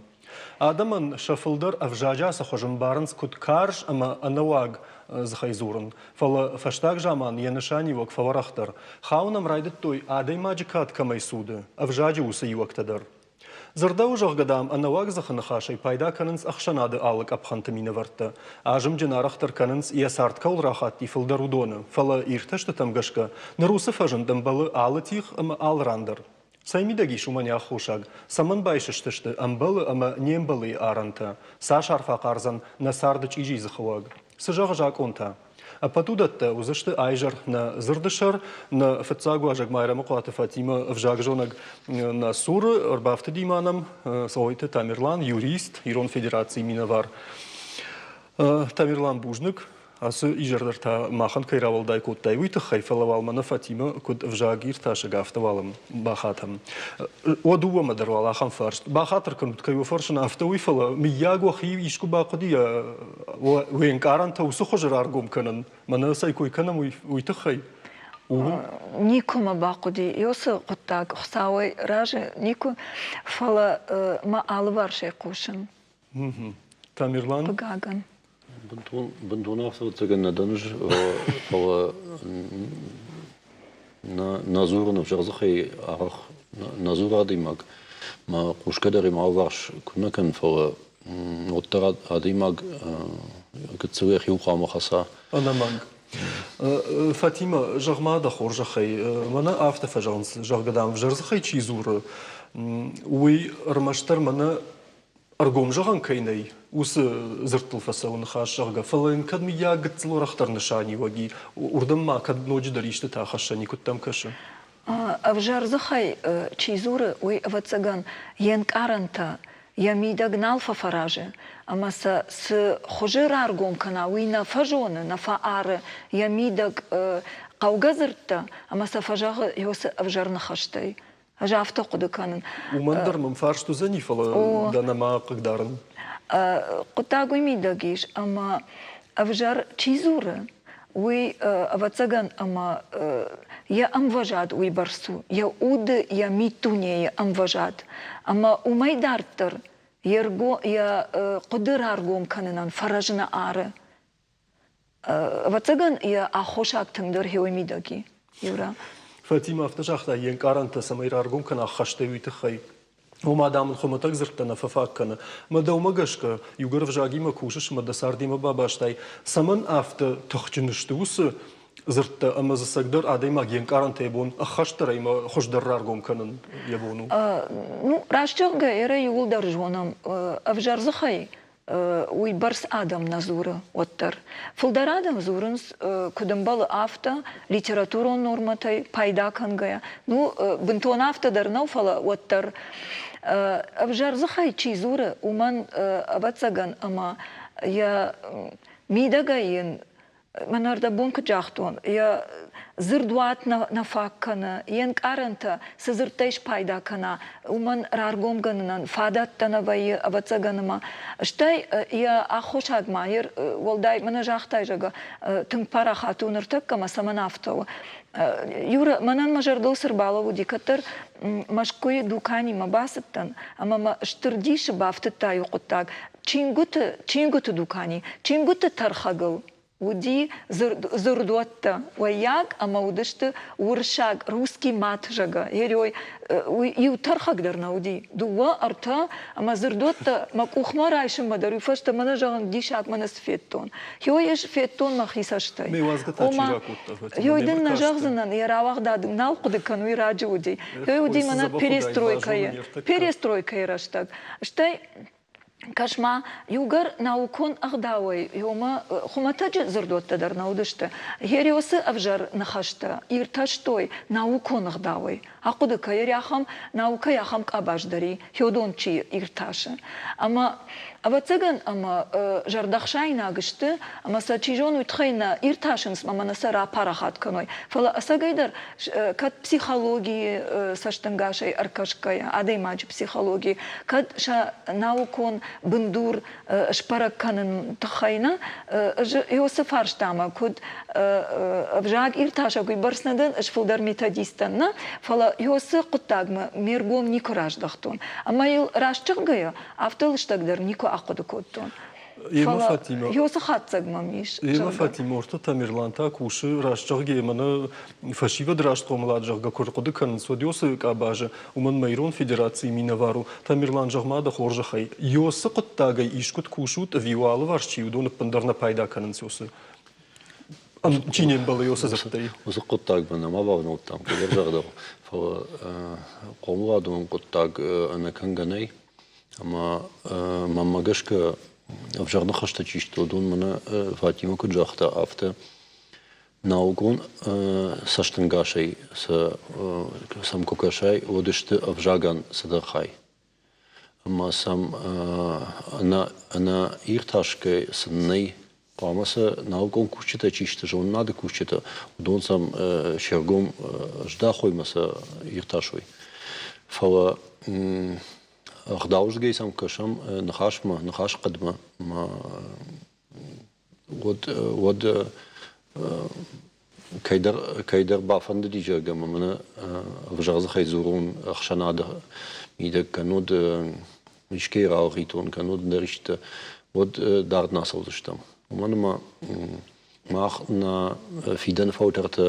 Адӕмӕн сӕ фылдӕр ӕвзаджы ацы хуыз ӕмбарынц куыд карз ӕмӕ ӕнӕуаг дзыхӕй дзурын. Фӕлӕ фӕстаг заман йӕ нысаниуӕг фӕуӕрӕхдӕр. Хауын ӕм райдыдтой, адӕймаджы кад кӕмӕй цуды, ӕвзаджы уыцы иуӕгтӕ дӕр. Дзырдӕуы, зӕгъгӕ, дам, ӕнӕуаг дзыхы ныхасӕй пайда кӕнынц ӕхсӕнады алы къӕпхӕнты минӕвӕрттӕ. Азымджын арӕхдӕр кӕнынц, йӕ цард кӕуыл рахатти, фылдӕр уыдоны. Фӕлӕ иртӕстытӕм гӕсгӕ, ныр уыцы фӕзынд ӕмбӕлы алы тигъ ӕмӕ алы ран дӕр. Цӕй мидӕг ис уымӕн йӕ аххосаг? Цӕмӕн байсыстысты ӕмбӕлы ӕмӕ не мбӕлыйы арӕнтӕ? Цас арф ахъардзӕн нӕ царды чъизи дзыхыуаг? Цы зӕгъы закъон та? Ӕппӕт уыдӕттӕ уыдзысты айзӕр нӕ дзырды сӕр, нӕ фыццаг уазӕг Майрӕмыхъуаты Фатимӕ ӕвзагзонӕг нӕ цуры ӕрбафтыди ма нӕм Цӕгъойты Тамерлан, юрист, Ирон Федерацийы минӕвар. Тамерлан, бузныг, ацы изӕр дӕр та махӕн кӕй рауӕлдай кодтай, уый тыххӕй, фӕлӕ уал мӕнӕ Фатимӕ куыд ӕвзаг иртасӕг, афтӕ уал ӕм бахатӕм. Уӕ дыууӕмӕ дӕр уал ахӕм фарст. Бахатыр кӕнут, кӕй уӕ фӕрсын, афтӕ уый, фӕлӕ мыййаг уӕхи искуы бахъуыди уе нкъарӕнтӕ уыцы хуызы раргом кӕнын, мӕнӕ цӕй кой кӕнӕм, уый тыххӕй? Никуы мӕ бахъуыди уыцы хъуыддаг Хуыцауӕй разы, никуы, фӕлӕ мӕ алыварсӕй хъусын. Тамерлан? Хъыгагӕн. Бынтон, бынтон афтӕ ӕвӕццӕгӕн нӕ дӕн ӕз, фӕлӕ нӕ дзурын ӕвзӕр дзыхӕй арӕх нӕ дзуры адӕймаг. Мӕ хъусгӕ дӕр ӕм алыварс куы нӕ кӕнын, фӕлӕ уӕддӕр адӕймаг гыццыл йӕхиуыл хъуамӕ хӕца. Ӕнӕмӕнг. Фатимӕ, зӕгъ-ма дӕ хорзӕхӕй, мӕнӕ афтӕ фӕзӕгъынц, зӕгъгӕ, дам, ӕвзӕр дзыхӕй чи дзуры, уый ӕрмӕстдӕр мӕнӕ ӕргом зӕгъӕн кӕй нӕй, уыцы дзырдтыл фӕцӕуы ныхас, зӕгъгӕ, фӕлӕ йын кӕд мыййаг гыццыл уӕрӕхдӕр нысаниуӕг и, уырдӕм ма кӕд ноджыдӕр истытӕ хӕссӕн и, куыд дӕм кӕсы? Ӕвзӕр дзыхӕй чи дзуры, уый, ӕвӕццӕгӕн, йе нкъарӕнтӕ йӕ мидӕг нал фӕфӕразы ӕмӕ сӕ цы хуызы раргом кӕна, уый нӕ фӕзоны, нӕ фӕары йӕ мидӕг хъӕугӕ дзырдтӕ ӕмӕ сӕ фӕзӕгъы уыцы ӕвзӕр ныхӕстӕй. Ӕз афтӕ хъуыды кӕнын. Уымӕн дӕр мӕм фарст уыдзӕни, фӕлӕ дӕ нӕма хъыгдарын. Хъуыддаг уый мидӕг ис, ӕмӕ ӕвзӕр чи дзуры, уый, ӕвӕццӕгӕн, ӕмӕ йӕ ӕмвӕзад уыйбӕрц у, йӕ уды, йӕ миддунейы ӕмвӕзад. Ӕмӕ уымӕй дарддӕр йе хъуыды раргом кӕнынӕн фӕрӕз нӕ ары. Ӕвӕццӕгӕн, йӕ аххосаг тынгдӕр хеуый мидӕг и, Юра. Фатимӕ афтӕ загъта, йе нкъарӕнтӕ цӕмӕй раргом кӕна ӕххӕстӕй, уый тыххӕй. Ома, дам, ын хуымӕтӕг дзырдтӕ нӕ фӕфаг кӕны. Мӕ дӕумӕ гӕсгӕ, иугӕр ӕвзагимӕ кусыс ӕмӕ дӕ цардимӕ бабастай, цӕмӕн афтӕ тыхджын сты уыцы дзырдтӕ ӕмӕ дзы цӕгдӕр адӕймаг йе нкъарӕнтӕ йӕ бон ӕххӕстдӕр ӕмӕ хуыздӕр раргом кӕнын йӕ бон у? Ну, раст зӕгъгӕ, эрӕ иууылдӕр зонӕм, ӕвзӕр дзыхӕй уый бӕрц адӕм нӕ дзуры, уӕддӕр. Фылдӕр адӕм дзурынц, куыд ӕмбӕлы, афтӕ, литературон нормӕтӕй пайда кӕнгӕйӕ. Ну, бынтон афтӕ дӕр нӕу, фӕлӕ уӕддӕр. Ӕвзӕр дзыхӕй чи дзуры, уымӕн, ӕвӕццӕгӕн, ӕмӕ йӕ мидӕгӕй йын Мӕн ӕрдӕбон куыд загътон, йӕ дзырдуат нӕ фаг кӕны, йе нкъарӕнтӕ цы дзырдтӕй спайда кӕна, уымӕн раргомгӕнынӕн фадӕттӕ нӕ вӕййы, ӕвӕццӕгӕн ӕмӕ стӕй йӕ аххосаг ма уӕлдай мӕнӕ загътай, зӕгъгӕ, тынг парахат у ныртӕккӕ ӕмӕ цӕмӕн афтӕ у. Юра, мӕнӕн мӕ зӕрдыл цы рбалӕууыди, кӕддӕр Мӕскуыйы дуканимӕ бацыдтӕн ӕмӕ мӕ стыр дисы бафтыдта иу хъуыддаг. Чингуыты, чингуыты дукани, чингуыты тӕрхӕгыл уыди дзырдуӕттӕ уӕййаг ӕмӕ уыдысты уырыссаг русский мат, зӕгъгӕ. Ерой иу тӕрхӕг дӕр нӕ уыди. Дыууӕ, ӕртӕ ӕмӕ дзырдуӕттӕ мӕ къухмӕ райсынмӕ дӕр уый фӕстӕ мӕнӕ зӕгъын диссаг мӕнӕ цы федтон. Ёй ӕз федтон мӕхи цӕстӕй. Ме уадзгӕ та чи ракодта? Ёй дын нӕ зӕгъдзынӕн, йӕ рауагъдад нал хъуыды кӕн, уый раджы уыди. Ёй уыди мӕнӕ перестройкӕйы, перестройкӕйы рӕстӕг. Стӕй Кӕс-ма, иугӕр наукон ӕгъдауӕй ёмӕ хуымӕтӕджы дзырдуӕттӕ дӕр нӕ уыдысты. Хереосы ӕвзӕр ныхӕстӕ иртӕстой наукон ӕгъдауӕй. Ахъуыды кӕ, ахӕм наукӕйы ахӕм къабаз дӕр и, хеодон чи иртасы. Ӕмӕ Ӕвӕццӕгӕн ӕмӕ зӕрдӕхсаинаг сты, ӕмӕ сӕ чи зоны, уый тыххӕй нӕ иртасынц ӕмӕ нӕ сӕ рапарахат кӕной. Фӕлӕ ӕцӕгӕйдӕр кӕд психологийы цӕстӕнгасӕй ӕркӕсгӕйӕ, адӕймаджы психологи, кӕд сӕ наукон бындур сбӕрӕг кӕнын тыххӕй нӕ, ӕз уыцы фарстамӕ куыд ӕвзаг иртасӕг уыйбӕрц нӕ дӕн, ӕз фылдӕр методист дӕн, нӕ, фӕлӕ уыцы хъуыддагмӕ ме ргом никуы раздӕхтон. Ӕмӕ йыл раст зӕгъгӕйӕ, афтӕ лыстӕгдӕр никуы ахъуыды кодтон. Емӕ Фатимӕ. Уыцы хатдзӕг мӕм ис. Емӕ Фатимӕ Орты Тамерлан та кусы раст зӕгъгӕ, мӕнӕ фӕсивӕд раст хъомылад зӕгъгӕ куы рхъуыды кӕнынц, уӕд уыцы къабазы, уымӕн мӕ ирон федерацийы минӕвар у. Тамерлан, зӕгъ-ма дӕ хорзӕхӕй, уыцы хъуыддагӕй искуыд кусут ӕви уӕ алыварс чи уыдон ӕппындӕр нӕ пайда кӕнынц уыцы чи не мбӕлы уыцы дзырдтӕй? Уыцы хъуыддагмӕ нӕма бавнӕлдтам, куыддӕр зӕгъдӕу, фӕлӕ хъомыладон хъуыддаг ӕнӕкӕнгӕ нӕй. Ӕмӕ мӕнмӕ гӕсгӕ ӕвзӕр ныхӕстӕ чи сты, уыдон мӕнӕ Фатимӕ куыд загъта, афтӕ наукон цӕстӕнгасӕй сӕм куы кӕсай, уӕд сты ӕвзагӕн цыдӕр хай. Ӕмӕ сӕм ӕнӕ иртасгӕ сын нӕй. Хъуамӕ сӕ наукон кусджытӕ чи сты, зонынады кусджытӕ, уыдон сӕм се ргом здахой ӕмӕ сӕ иртасой. Фӕлӕ ӕгъдаузгӕй сӕм кӕсӕм ныхасмӕ, ныхасхъӕдмӕ, уӕд, уӕд кӕйдӕр, кӕйдӕр бафӕндыди, зӕгъгӕ, ӕмӕ мӕнӕ ӕвзӕр дзыхӕй дзурон ӕхсӕнады мидӕг, кӕннод искӕй ралгъитон, кӕннод ӕндӕр исты, уӕд дард нӕ ацӕудзыстӕм. Уымӕн ӕмӕ мах нӕ фидӕны фӕлтӕртӕ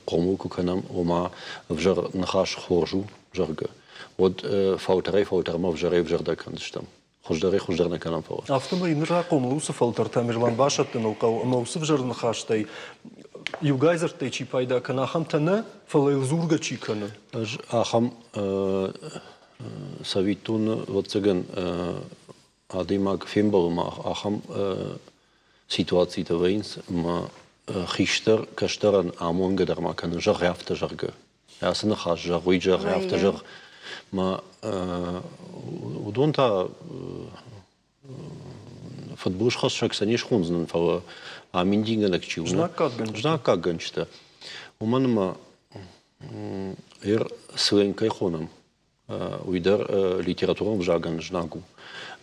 хъомыл куы кӕнӕм, ома ӕвзӕр ныхас хорз у, зӕгъгӕ, уӕд фӕлтӕрӕй-фӕлтӕрмӕ ӕвзӕрӕй-ӕвзӕрдӕр кӕндзыстӕм. Хуыздӕрӕй хуыздӕр нӕ кӕнӕм, фӕлӕ. Афтӕмӕй ныр рахъомыл уыцы фӕлтӕр Тамерлан басӕттыныл хъӕуы ӕмӕ уыцы взӕр ныхӕстӕй иугай дзырдтӕй чи пайда кӕны, ахӕмтӕ нӕ, фӕлӕ йыл дзургӕ чи кӕны. Ӕз ахӕм цӕвиттон, ӕвӕццӕгӕн, адӕймаг фембӕлы ма ахӕм ситуацитӕ вӕййынц, ӕмӕ хистӕр кӕстӕрӕн амонгӕ дӕр ма кӕны, зӕгъ афтӕ, зӕгъгӕ. Ацы ныхас зӕгъ, уый зӕгъ, афтӕ зӕгъ. Ма уыдон та фыдбылызхӕссӕг сӕ не схондзынӕн, фӕлӕ аминдингӕнӕг чи у, знаггадгӕнджытӕ. Уымӕн ӕмӕ ӕр сленг кӕй хонӕм, уый дӕр литературон ӕвзагӕн знаг у.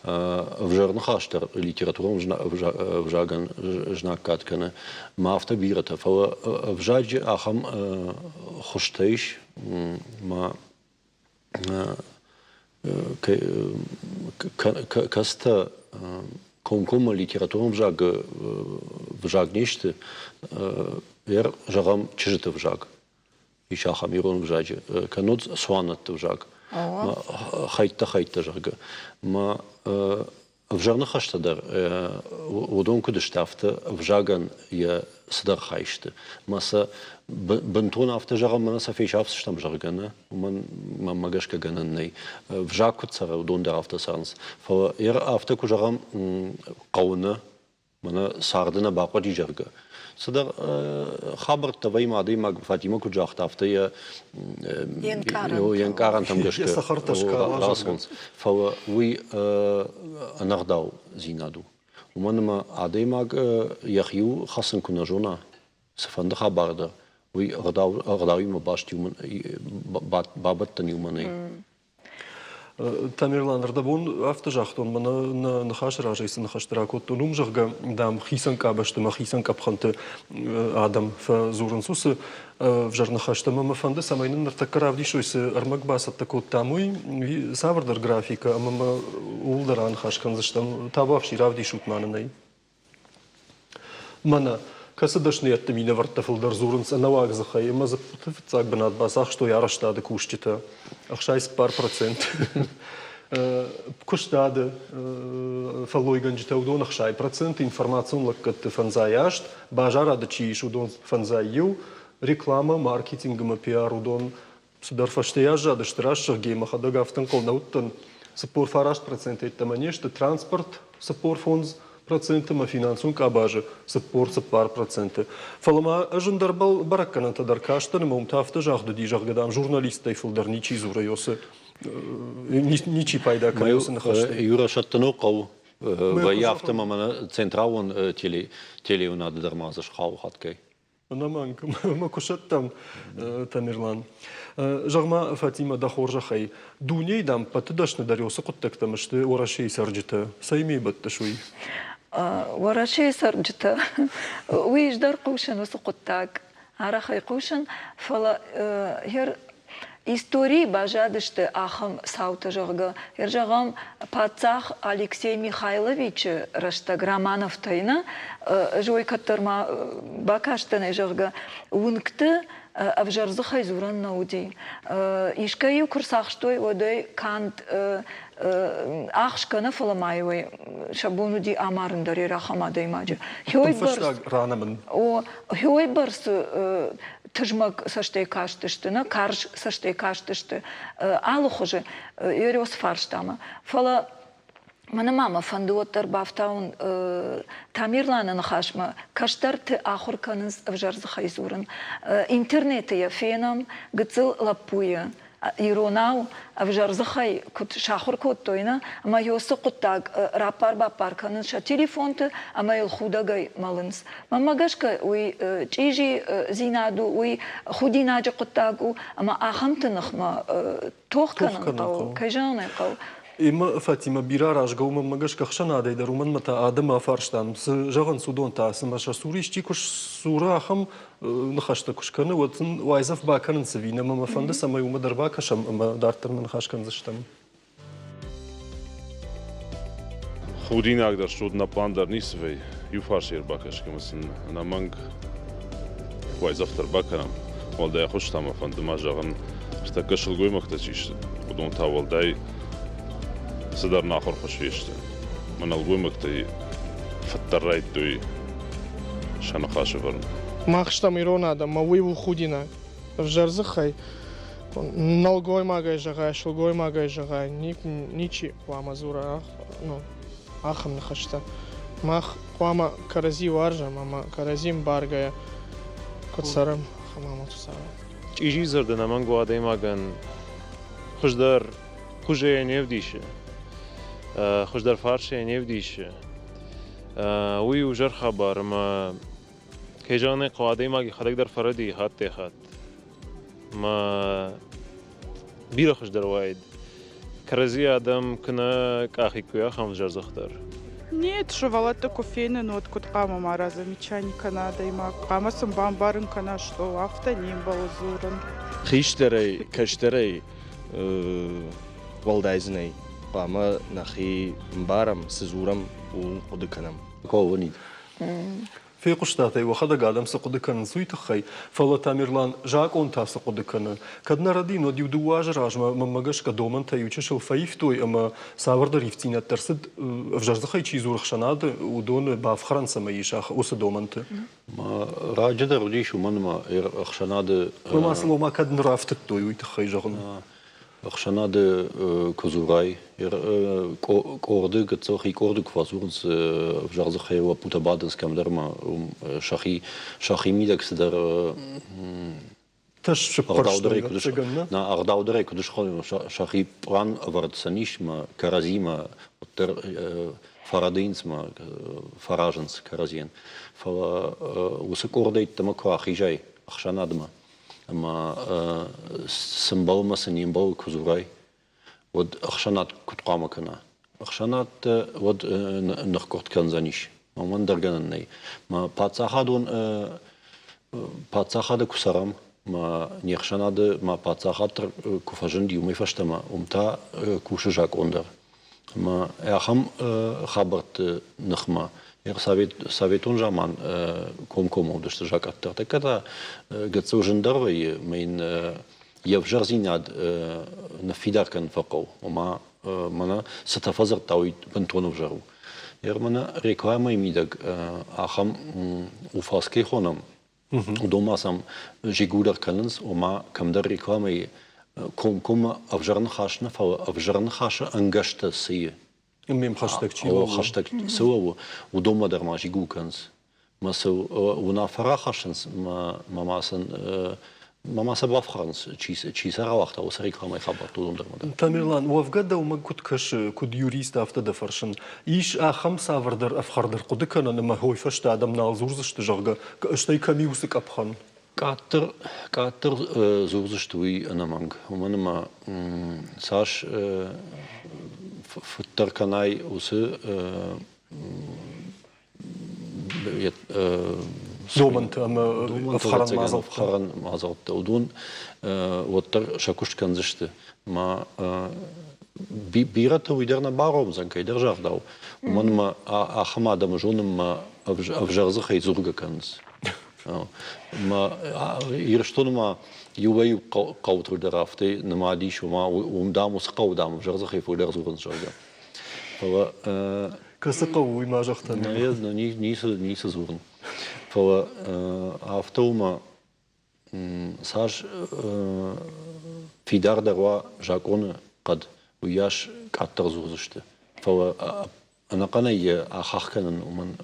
Ӕвзӕр ныхас дӕр литературон ӕвзагӕн знаггад кӕны. Ма афтӕ бирӕтӕ, фӕлӕ ӕвзаджы ахӕм хуызтӕ ис, ма кӕцытӕ комкоммӕ литературон ӕвзаг не сты, зӕгъӕм, чызджыты ӕвзаг. ис ахӕм ирон ӕвзаджы, кӕннод цуанӕтты ӕвзаг, хӕйттӕ-хӕйттӕ, зӕгъгӕ. Ма ӕвзӕр ныхӕстӕ дӕр уыдон куыд сты, афтӕ ӕвзагӕн йӕ цыдӕр хай сты. Ма сӕ бынтон афтӕ зӕгъӕм, мӕнӕ сӕ фесафдзыстӕм, зӕгъгӕ, нӕ, уымӕн мӕнмӕ гӕсгӕ гӕнӕн нӕй. Ӕвзаг куыд цӕры, уыдон дӕр афтӕ цӕрынц. Фӕлӕ афтӕ куы зӕгъӕм, хъӕуы нӕ, мӕнӕ царды нӕ бахъуыди, зӕгъгӕ. Цыдӕр хабӕрттӕ вӕййы адӕймаг Фатимӕ куыд загъта, афтӕ йӕ йе нкъарӕнтӕм гӕсгӕ рацӕуынц. Фӕлӕ уый ӕнӕгъдаудзинад у. Уымӕн ӕмӕ адӕймаг йӕхиуыл хӕцын куы нӕ зона, цыфӕнды хабар дӕр, уый ӕгъдауимӕ баст бабӕттӕн иумӕ нӕй. Тамерлан, ӕрдӕбон афтӕ загътон, мӕнӕ нӕ ныхасы разӕй цы ныхӕстӕ ракодтон, уым, зӕгъгӕ, дам, хицӕн къабӕзты ӕмӕ хицӕн къӕпхӕнты адӕм фӕдзурынц уыцы ӕвзӕр ныхӕстӕ. Ӕмӕ мӕ фӕнды, цӕмӕй нын ныртӕккӕ равдисой, цы ӕрмӕг бацӕттӕ кодтам, уый, цавӕрдӕр графикӕ, ӕмӕ мӕ ууыл дӕр аныхас кӕндзыстӕм. Табуафси, равдисут ма нын ӕй. Мӕнӕ, кӕцы дӕсныйӕдты минӕвӕрттӕ фылдӕр дзурынц ӕнӕуаг дзыхӕй ӕмӕ дзы фыццаг бынат бацахстой арӕзтады кусджытӕ 64%. Куыстады фӕллойгӕнджытӕ уыдон 60%, информацион лӕггӕдты 58, базарады чи ис, уыдон 51, реклама, маркетинг ӕмӕ пиар уыдон Цыдӕр фӕстейӕ аззадысты рӕсугъд мӕхӕдӕг афтӕ ӕнхъӕл нӕ уыдтӕн. 49 проценты йеддӕмӕ не сты транспорт, 45 проценты ӕмӕ финансон къабазы 44%. Фӕлӕ ма ӕз ӕндӕр бӕрӕггӕнӕнтӕ дӕр кастӕн ӕмӕ уым та афтӕ загъд уыди, зӕгъгӕ, дам, журналисттӕй фылдӕр ничи дзуры, ничи пайда кӕны уыцы ныхӕстӕй. Юра, сӕттын хъӕуы. Вӕййы афтӕ ӕмӕ мӕнӕ централон телеуынады дӕр ма дзы схауы хатгай. Ӕнӕмӕнг, мӕ куы сӕттӕм, Тамерлан. Зӕгъ-ма, Фатимӕ, дӕ хорзӕхӕй, дунейы, дам, ппӕты дӕсныдӕр уыцы хъуыддӕгтӕм сты Уӕрӕсейы цӕрджытӕ. Цӕй ми бӕттыс уый? Уӕрӕсейы цӕрджытӕ, уый ӕз дӕр хъусын уыцы хъуыддаг. Арӕхӕй хъусын, фӕлӕ хер историйы баззадысты ахӕм цаутӕ, зӕгъгӕ, зӕгъӕм, паддзах Алексей Михайловичы рӕстӕг Романовтӕй нӕ, ӕз уый кӕддӕр ма бакастӕн, зӕгъгӕ, уынгты ӕвзӕр дзыхӕй дзурӕн нӕ уыди. Искӕй-иу куы рцахстой, уӕд ӕй канд ӕхсгӕ нӕ, фӕлӕ ма-иу ӕй сӕ бон уыди амарын дӕр йӕ ахӕм адӕймаджы. Фӕстаг ранӕмын. О, хёйбӕрц тызмӕг цӕстӕй кастысты, нӕ карз цӕстӕй кастысты алы хуызы ерёс фарстамӕ. Фӕлӕ мӕнӕ ма мӕ фӕнды уӕддӕр бафтауын Тамерланы ныхасмӕ, кӕстӕрты ахуыр кӕнынц ӕвзӕр дзыхӕй дзурын. Интернеты йӕ фенӕм, гыццыл лӕппуйы иронау ӕвзӕр дзыхӕй куыд сахуыр кодтой, нӕ, ӕмӕ уыцы хъуыддаг раппар-баппар кӕнынц сӕ телефонты ӕмӕ йыл худӕгӕй мӕлынц. Мӕнмӕ гӕсгӕ, уый чъизидзинад у, уый худинаджы хъуыддаг у, ӕмӕ ахӕмты ныхмӕ тох кӕнын хъӕуы, кӕй зӕгъын ӕй хъӕуы. Эммӕ Фатимӕ бирӕ аразгӕ у, мӕнмӕ гӕсгӕ ӕхсӕнадӕй дӕр, уымӕн ӕмӕ та адӕмы афарстам, цы зӕгъынц уыдон та, цымӕ сӕ цур исчи куы сдзуры ахӕм ныхӕстӕ куы скӕны, уӕд сын уайдзӕф бакӕнынц ӕви нӕ, ӕмӕ мӕ фӕнды, цӕмӕй уымӕ дӕр бакӕсӕм ӕмӕ дарддӕр нӕ ныхас кӕндзыстӕм. Худинаг дӕр суд нӕ план дӕр ницы вӕййы. Иу фарс ӕрбакӕсгӕ ӕмӕ сын ӕнӕмӕнг уайдзӕф дӕр бакӕнӕм. Уӕлдай ӕххуыс та мӕ фӕнды ма зӕгъын, ныртӕккӕ сылгоймӕгтӕ чи сты, уыдон та уӕлдай цыдӕр нахуырхуыз фесты. Мӕ нӕлгоймӕгтӕй фыддӕр райдтой сӕ ныхас ӕвӕрын. Мах стӕм ирон адӕм, ӕмӕ уый у худинаг. Ӕвзӕр дзыхӕй нӕлгоймагӕй зӕгъай, сылгоймагӕй зӕгъай, ничи хъуамӕ дзура ну, ахӕм ныхӕстӕ. Мах хъуамӕ кӕрӕдзи уарзӕм ӕмӕ кӕрӕдзи ӕмбаргӕйӕ куыд цӕрӕм, ахӕм амонд цӕрӕм. Чъизи дзырд ӕнӕмӕнг у адӕймагӕн хуыздӕр хуызӕй не вдисы, хуыздӕр фарсӕй не вдисы. Уый у зӕр хабар ӕмӕ кӕй зӕгъын ӕй хъӕуы, адӕймаг йӕхӕдӕг дӕр фӕрӕдийы хаттӕй-хатт. Мӕ бирӕ хуыздӕр уаид, кӕрӕдзи адӕм куы нӕ къахиккой, ахӕм ӕвзӕр дӕр. Нет, сывӕллӕтты куы фенын, уӕд куыд хъуамӕ ма замечание кӕна адӕймаг, хъуамӕ сын бамбарын кӕна, что афтӕ не мбӕлы дзурын. Хистӕрӕй, кӕстӕрӕй уӕлдай дзы нӕй. Хъуамӕ нӕхи ӕмбарӕм, цы дзурӕм, ууыл хъуыды кӕнӕм. Кого Фехъуыстат ӕй, уӕхӕдӕг адӕм цы хъуыды кӕнынц, уый тыххӕй, фӕлӕ Тамерлан закъон та цы хъуыды кӕны? Кӕд нӕ рӕдийын, уӕд иу-дыууӕ азы размӕ мӕнмӕ гӕсгӕ домӕнтӕ иучысыл фӕивтой ӕмӕ цавӕрдӕр ивддзинӕдтӕ ӕрцыд, ӕвзӕр дзыхӕй чи дзуры ӕхсӕнады, уыдоны бафхӕрӕн цӕмӕй ис уыцы домӕнты. Раджы дӕр уыдис, уымӕн ӕмӕ ӕхсӕнады... Ома сыл ома кӕд ныр ӕфтыдтой, уый тыххӕй зӕгъын. Ӕхсӕнады куы дзурай, къорды гыццыл хи къорды куы фӕдзурынц, ӕвзӕр дзыхӕй лӕппутӕ бадынц кӕмдӕр ӕмӕ уым сӕхи сӕхимидӕг цыдӕр ӕгъдаудӕрӕй куыд схонӕм, сӕхи пълан ӕвӕрд сын ис мӕ кӕрӕдзимӕ уӕддӕр фӕрӕдийынц мӕ фӕразынц кӕрӕдзийӕн. Фӕлӕ уыцы къордӕй ӕддӕмӕ куы ахизай ӕхсӕнадмӕ, ӕмӕ цы мбӕлы ӕмӕ цы не мбӕлы куы дзурай, уӕд ӕхсӕнад куыд хъуамӕ кӕна? Ӕхсӕнад уӕд ныхкъуырд кӕндзӕнис. Уымӕн дӕр гӕнӕн нӕй. Мӕ паддзахадон паддзахады куы цӕрӕм, мӕ не хсӕнады ма паддзахад дӕр куы фӕзынди, уымӕй фӕстӕмӕ уым та кусы закъон дӕр. Ӕмӕ ахӕм хабӕртты ныхмӕ советон заман комкоммӕ уыдысты закъӕттӕ. Тӕккӕ та гыццыл зындӕр вӕййы, ӕмӕ йын йе взӕрдзинад ныффидар кӕнын фӕхъӕуы. Ома мӕнӕ цытӕ фӕдзырдта, уый бынтон ӕвзӕр у. Мӕнӕ рекламӕйы мидӕг ахӕм уфас кӕй хонӕм, Уыдон ма сӕм зигур кӕнынц, ома кӕмдӕр рекламӕйы комкоммӕ ӕвзӕр ныхас нӕ, фӕлӕ ӕвзӕр ныхасы ӕнгӕстӕ цы и. Ме мхӕстӕг чи лӕууы. Хӕстӕг цы лӕууы, уыдонмӕ дӕр ма зигул кӕнынц. Мӕ цы уынаффӕ рахӕссынц, мӕ ма сын Ма сӕ бафхӕрынц, чи сӕ рауагъта, уыцы рекламӕйы хабӕртты уыдон дӕр ма. Тамерлан, уӕвгӕ дӕумӕ куыд кӕсы, куыд юрист, афтӕ дӕ фӕрсын, ис ахӕм цавӕрдӕр ӕфхӕрд ӕрхъуыды кӕнӕн ӕмӕ уый фӕстӕ адӕм нал дзурдзысты, зӕгъгӕ, стӕй кӕм и уыцы къӕпхӕн? Къаддӕр дзурдзысты уый ӕнӕмӕнг, уымӕн ӕмӕ цас фыддӕр кӕнай уыцы домӕнтӕ ӕмӕ ӕфхӕрӕн мадзӕлттӕ. Ӕфхӕрӕн мадзӕлттӕ уыдон уӕддӕр сӕ куыст кӕндзысты. Ма бирӕтӕ уый дӕр нӕ баромдзӕн, кӕйдӕр загъдау, уымӕн ӕмӕ ахӕм адӕмы зонынмӕ ӕвзӕр дзыхӕй дзургӕ кӕнынц. Ма Ирыстоны ма иуӕй-иу хъӕутыл дӕр афтӕ нымад ис, ома уым, дам, уыцы хъӕуы, дам, ӕвзӕр дзыхӕй фылдӕр дзурынц, зӕгъгӕ. Фӕлӕ Кӕцы хъӕуы, уый ма зӕгътӕн. Ницы, ницы дзурын. Фӕлӕ афтӕ уымӕ цас фидардӕр уа закъоны хъӕд, уыйас къаддӕр дзурдзысты. Фӕлӕ ӕнӕхъӕнӕй йӕ ахахх кӕнын уымӕн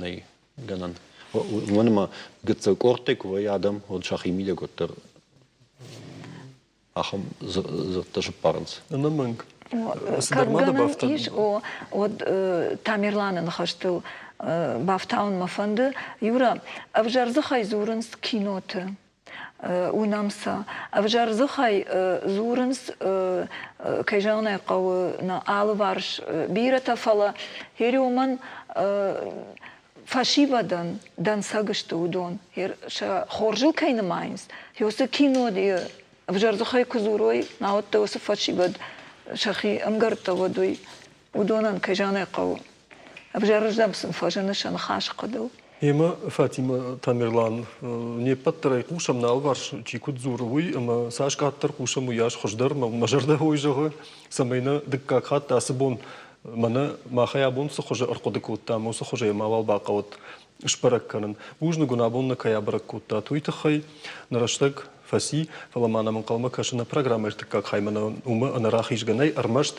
нӕй гӕнӕн. Уымӕн ӕмӕ гыццыл къордтӕй куы вӕййы адӕм, уӕд сӕхимидӕг уӕддӕр ахӕм дзырдтӕ сыппарынц. Ӕнӕмӕнг. Кӕд гӕнӕн ис, о, уӕд Тамерланы ныхӕстыл бафтауын мӕ фӕнды. Юра, ӕвзӕр дзыхӕй дзурынц киноты. Уынӕм сӕ. Ӕвзӕр дзыхӕй дзурынц, кӕй зӕгъын ӕй хъӕуы, нӕ алыварс бирӕтӕ, фӕлӕ Хери уымӕн фӕсивӕдӕн дӕнцӕг сты уыдон. Сӕ хорзыл кӕй нымайынц, уыцы кинойы ӕвзӕр дзыхӕй куы дзурой, науӕд дӕ уыцы фӕсивӕд сӕхи ӕмгӕрттӕ уӕд уый уыдонӕн кӕй зӕгъын ӕй хъӕуы, ӕвзӕрырдӕм сын фӕзыны сӕ ныхасы хъӕдыл. Емӕ Фатимӕ Тамерлан, не ппӕт дӕр ӕй хъусӕм, нӕ алыварс чи куыд дзуры, уый, ӕмӕ цас къаддӕр хъусӕм, уыйас хуыздӕр. Мӕ зӕрдӕ уый зӕгъы, цӕмӕй нӕ дыккаг хатт ацы бон мӕнӕ махӕй абон цы хуызы ӕрхъуыды кодтам, уыцы хуызы мауал бахъӕуӕд сбӕрӕг кӕнын. Бузныг уын, абон нӕ кӕй абӕрӕг кодтат, уый тыххӕй. Нӕ рӕстӕг фӕци, фӕлӕ ма нӕм ӕнхъӕлмӕ кӕсы нӕ программӕ ӕртыккаг хаймӕ нӕ уымӕ ӕнӕрахизгӕ нӕй, ӕрмӕст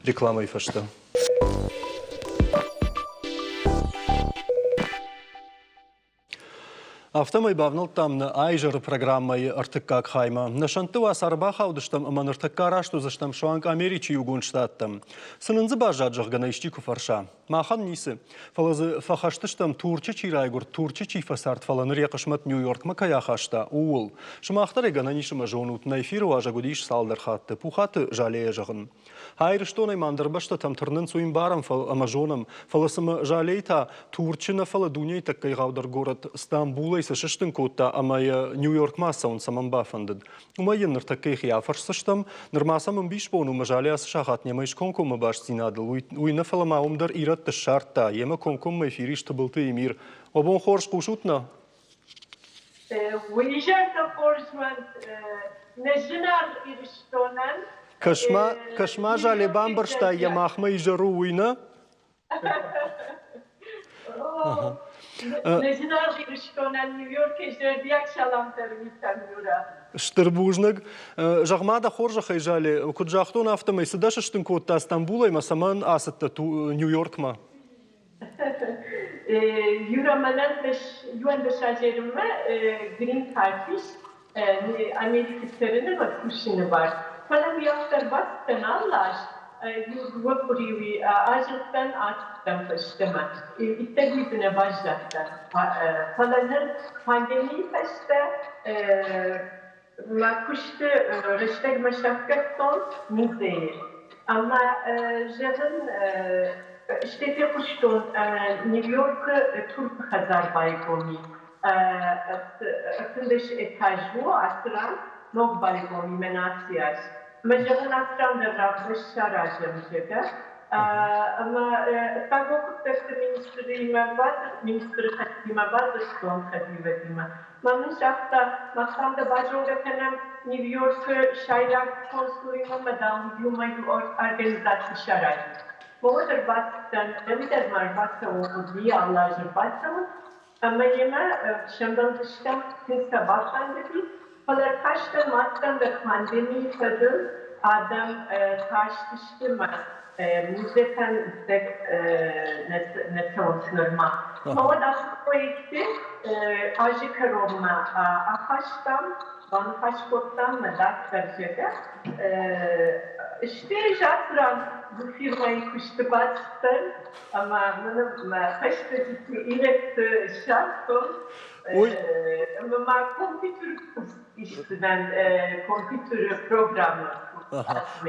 рекламӕйы фӕстӕ. Афтӕмӕй бавнӕлдтам нӕ айзӕры программӕйы ӕртыккаг хаймӕ. Нӕ сӕнтты уацары бахаудыстӕм ӕмӕ ныртӕккӕ раст уыдзыстӕм суанг Америчы Иугонд Штаттӕм. Цы нын дзы баззад, зӕгъгӕ, нӕ исчи куы фӕрса. Махӕн ницы. Фӕлӕ дзы фӕхӕстыстӕм, Турчы чи райгуырд, Турчы чи фӕцард, фӕлӕ ныр йӕ хъысмӕт Нью-Йоркмӕ кӕй ахаста, ууыл. Сымах дӕр ӕй гӕнӕн ис ӕмӕ зонут, нӕ эфиры уазӕг уыдис цалдӕр хатты. Пухаты Жалейӕ зӕгъын. Ирыстонӕй ма ӕндӕр бӕстӕтӕм тырнынц, уый ӕмбарӕм ӕмӕ зонӕм, фӕлӕ цымӕ Жалей та Турчы нӕ, фӕлӕ дунейы тӕккӕ егъаудӕр горӕт Стамбулӕй цы сыстын кодта ӕмӕ йӕ Нью-Йоркмӕ ацӕуын цӕмӕн бафӕндыд? Уымӕй йын ныртӕккӕ йӕхи афӕрсдзыстӕм. Нырма сӕм ӕмбисбон у ӕмӕ Жалей ацы сахат немӕ ис комкоммӕ бастдзинадыл. Уый нӕ, фӕлӕ ма уым дӕр ирӕтты ссардта. Йемӕ комкоммӕ эфир ис Тыбылты Эмир. Уӕ бон хорз, хъусут нӕ? Уый зӕрдӕ хорз уӕнт нӕ зынаргъ Ирыстонӕн. Кӕс-ма, кӕс-ма, Зале бамбӕрстай йӕ махмӕ изӕр у, уый нӕ? Нӕ зынаргъ Ирыстонӕн Нью-Йоркӕй зӕрдиаг саламтӕ ӕрвитӕм, Юра. Стыр бузныг. Зӕгъ-ма дӕ хорзӕхӕй, Зале, куыд загътон, афтӕмӕй цы дӕ сыстын кодта Стамбулӕй ӕмӕ цӕмӕн ацыдтӕ Нью-Йоркмӕ? Юра мӕнӕн иуӕндӕс азермӕ Green Card ис, Америкы цӕрыны ӕмӕ кусыны бар. Фӕлӕ уый афтӕ ӕрбацыдтӕн алы аз, иу дыууӕ къуыри уый азылдтӕн, ацыдтӕн фӕстӕмӕ. Иттӕг уый дзы нӕ баззадтӕн. Фӕлӕ ныр пандемийы фӕстӕ Мӕ куысты рӕстӕгмӕ сӕхгӕдтон музейы ӕмӕ, зӕгъын, стӕй фехъуыстон, Нью-Йоркы Туркы хӕдзар байгом и. 13 этаж у ацы ран, ног байгом и мӕн аци аз. Мӕ зӕгъын, ацы ран дӕр равдыст саразӕм, зӕгъгӕ. Ӕмӕ ӕддагон хъуыддӕгты министримӕ министры хӕдзимӕ бадзырдтон хӕдивӕгимӕ. Ма мын загъта, мах дам дӕ базонгӕ кӕнӕм Нью-Йоркы сӕйраг консулимӕ ӕмӕ дам иумӕ иу организаци саразын. Мӕ уӕд ӕрбацыдтӕн, ӕндӕр ма ӕрбацӕуон хъуыди, алы аз ӕрбацӕуын. Ӕмӕ йемӕ сӕмбӕлдыстӕм, тынг сӕ бафӕндыди, фӕлӕ ӕркастӕн мадтӕн дӕр пандемийы фӕдыл. Адӕм кастысты мӕ музыкӕн иттӕг нӕ цӕуынц нырма. Мӕ уӕд ацы проекты азы кӕронмӕ ахастам, баныхас кодтам мӕ дарддӕр зӕгъгӕ. Стӕй ацы ран фирмӕйы куысты бацыдтӕн ӕмӕ мын мӕ хӕстӕджыты ирӕтты ссардтон. Ӕмӕ ма компьютер исдзынӕн компьютеры программӕ.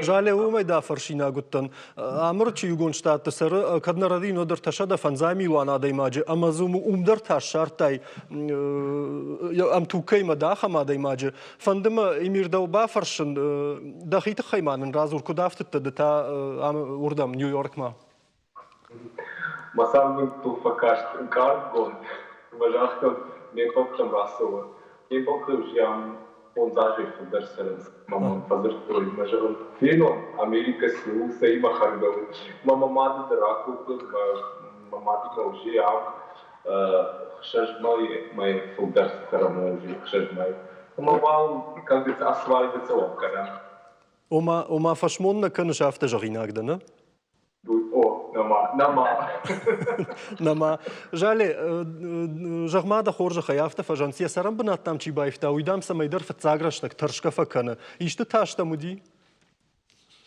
Жале, уымӕй дӕ фӕрсинаг уыдтӕн. Амырычы Иугонд Штатты цӕры, кӕд нӕ рӕдийын, уӕд 305 милуан адӕймаджы, ӕмӕ дзы уым дӕр та ссардтай ӕмтуг кӕимӕ дӕ, ахӕм адӕймаджы. Фӕнды мӕ, Эмир, дӕу бафӕрсын, дӕхи тыххӕй ма нын радзур, куыд афтыдтӕ ды та уырдӕм, Нью-Йоркмӕ? Мӕ цардбынтыл фӕкаст ӕнкъардгонд ӕмӕ загътон, ме мбӕлттӕм рацӕуы. Ме мбӕлттӕ зиан фондз азӕй фылдӕр цӕрынц ӕмӕ мӕм фӕдзырдтой ӕмӕ зӕгъын, фенон, Америкӕ цы у, цӕимӕ хӕргӕ у. Мӕ мӕ мады дӕр акодтон, мӕ мӕ мадимӕ уже ам хсӕз мӕй фылдӕр цӕрӕм уже хсӕз мӕй. Ӕмӕ уал кӕнгӕ асфальты цӕуӕм кӕнӕм. Ома, ома фӕсмон нӕ кӕныс, афтӕ зӕгъинаг дӕ, нӕ? О, нӕма, нӕма. Нӕма. Жале, зӕгъ-ма дӕ хорзӕхӕй, афтӕ фӕзӕнц, йӕ цӕрӕнбынӕттӕм чи баивта, уый дам цӕмӕйдӕр фыццаг рӕстӕг тӕрсгӕ фӕкӕны. Исты тас дӕм уыди?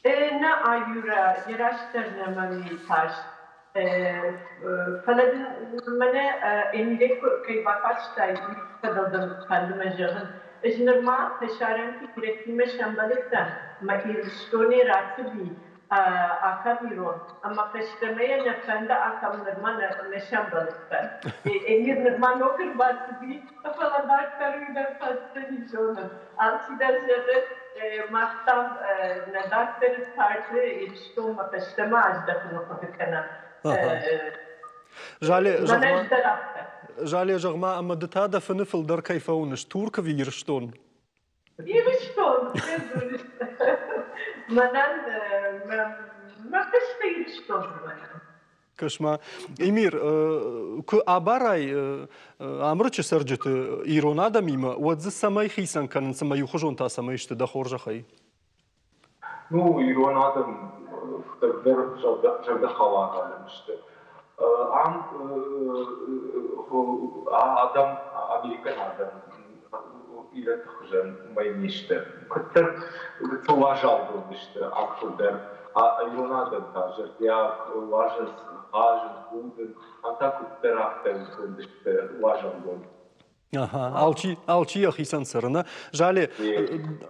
Нӕ, Юра, йӕ растдӕр нӕма ми тас. Фӕлӕ дын мӕнӕ Эмиле кӕй бафарстай, уый фӕдыл дын фӕнды мӕ зӕгъын. Ӕз нырма фӕсарӕнты ирӕттимӕ сӕмбӕлдтӕн, мӕ Ирыстонӕй рацыди ахӕм ирон, ӕмӕ фӕстӕмӕ йӕ нӕ фӕнды ахӕм нырма нӕ сӕмбӕлдтӕн. Эмир нырма ног ӕрбацыди, фӕлӕ дарддӕр уый дӕр фӕнддзӕни зонын. Алчидӕр зӕгъы, мах, дам, нӕ дарддӕры царды Ирыстонмӕ фӕстӕмӕ аздӕхыны хъуыды кӕнӕм. Жале, зӕгъ-ма, Жале, зӕгъ-ма, ӕмӕ ды та дӕ фыны фылдӕр кӕй фӕуыныс, Турк ӕви Ирыстон? Ирыстон, мӕнӕн мӕ фыста Ирыстон мӕнӕн. Кӕс-ма, Эмир, куы абарай Амырычы цӕрджыты ирон адӕмимӕ, уӕд дзы цӕмӕй хицӕн кӕнынц ӕмӕ иухуызон та цӕмӕй сты дӕ хорзӕхӕй? Ну, ирон адӕм фыццагдӕр зӕрдӕхӕлар адӕм сты. Ам адӕм, американ адӕм ирӕтты хуызӕн уымӕй не сты. Куыддӕр гыццыл уазалгонд сты ам фылдӕр. Ирон адӕм та зӕрдиаг, уарзынц хъазын, худын, ам та куыддӕр афтӕ конд сты уазалгонд. Ага, алчи, алчи йӕхицӕн цӕры, нӕ? Жале,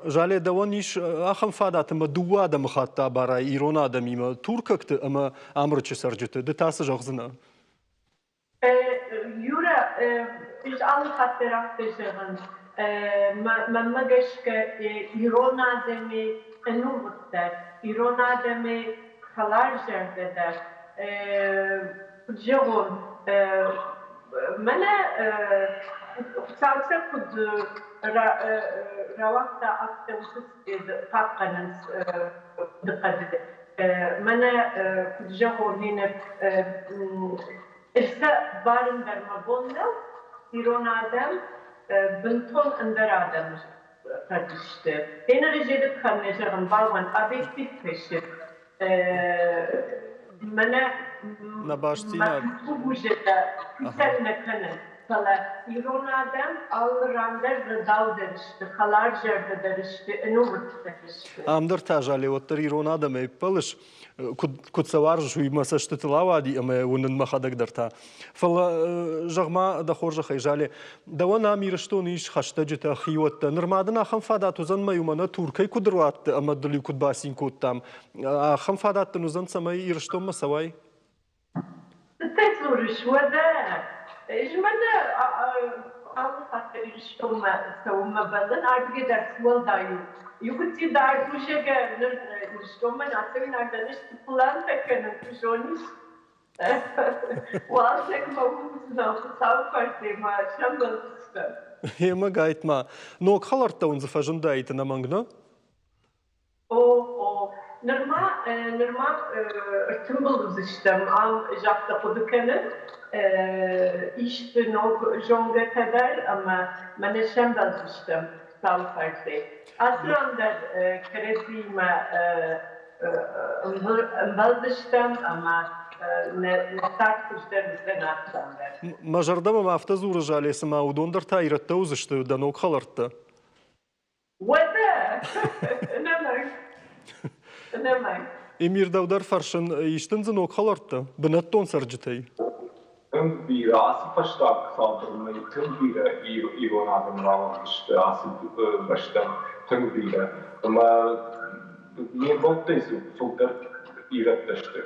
Жале, дӕуӕн ис ахӕм фадат, ӕмӕ дыууӕ адӕмыхатты абарай ирон адӕмимӕ, туркӕгты ӕмӕ Амырычы цӕрджыты. Ды та цы зӕгъдзынӕ? Юра, ӕз алы хатт дӕр афтӕ зӕгъын, мӕнмӕ гӕсгӕ ирон адӕмӕй ӕнувыддӕр, ирон адӕмӕй хӕларзӕрдӕдӕр, куыд зӕгъон, мӕнӕ Хуыцау сӕ куыд рауагъта, афтӕ уыцы хъахъхъӕнынц удыхъӕды. Мӕнӕ куыд зӕгъон, нинӕ сӕ барын дӕр мӕ бон нӕу, ирон адӕм бынтон ӕндӕр адӕм сты. Енережеды кӕм нӕ зӕгъын, бауӕн объектив кӕсы. Мӕнӕ нӕ бастдзинад хицӕн нӕ кӕны, фӕлӕ ирон адӕм алы ран дӕр рӕдаудӕр сты, хӕларзӕрдӕдӕр сты, ӕнувыддӕр сты. Ам дӕр та, Жале, уӕддӕр ирон адӕмӕй ӕппӕлыс, куыд, куыд сӕ уарзыс, уый мӕ цӕстытыл ауади ӕмӕ уынын мӕхӕдӕг дӕр та. Фӕлӕ, зӕгъ-ма, дӕ хорзӕхӕй, Жале, дӕуӕн ам Ирыстоны ис хӕстӕджытӕ, хиуӕттӕ. Нырма дын ахӕм фадат уыдзӕн мӕ иу мӕнӕ Туркӕй куыд руадтӕ ӕмӕ дыл-иу куыд бацин кодтам, ахӕм фадат дын уыдзӕн, цӕмӕй Ирыстонмӕ цӕуай? Цытӕ дзурыс, уӕдӕ? Ӕз мӕнӕ алы хатт дӕр Ирыстонмӕ цӕуынмӕ бӕллын, ардыгӕй дӕр цы уӕлдай у. Иу гыцци дард у, зӕгъгӕ, ныр Ирыстонмӕ нацӕуинаг дӕн, ӕз цы пълантӕ кӕнын, куы зонис. Уалдзӕгмӕ уыдзынӕ Хуыцауы фӕрцы ӕмӕ сӕмбӕлдзыстӕм. Гъемӕ гайтма, ног хӕлӕрттӕ уын дзы фӕзындаид ӕнӕмӕнг, нӕ? О, о. Нырма, нырма ӕртымбыл уыдзыстӕм ам, загъта хъуыды кӕнын, исты ног зонгӕтӕ дӕр ӕмӕ мӕнӕ сӕмбӕлдзыстӕм. Хуыцауы фӕрцӕй. Ацы ран дӕр кӕрӕдзиимӕ ӕмбӕлдыстӕм ӕмӕ нӕ цард хуыздӕр уыдзӕн ацы ран дӕр. Мӕ зӕрдӕ мӕм афтӕ дзуры, Зале, цыма уыдон дӕр та ирӕттӕ уыдзысты, дӕ ног хӕлӕрттӕ. Уӕдӕ! Ӕнӕмӕнг. Ӕнӕмӕнг. Эмир, дӕу дӕр фӕрсын, ис дын дзы ног хӕлӕрттӕ бынӕттон цӕрджытӕй? Тынг бирӕ, ацы фӕстаг цалдӕр мӕйы тынг бирӕ ирон адӕм ралыгъдысты ацы бӕстӕм, тынг бирӕ. Ӕмӕ ме мбӕлттӕй дзы фылдӕр ирӕттӕ сты.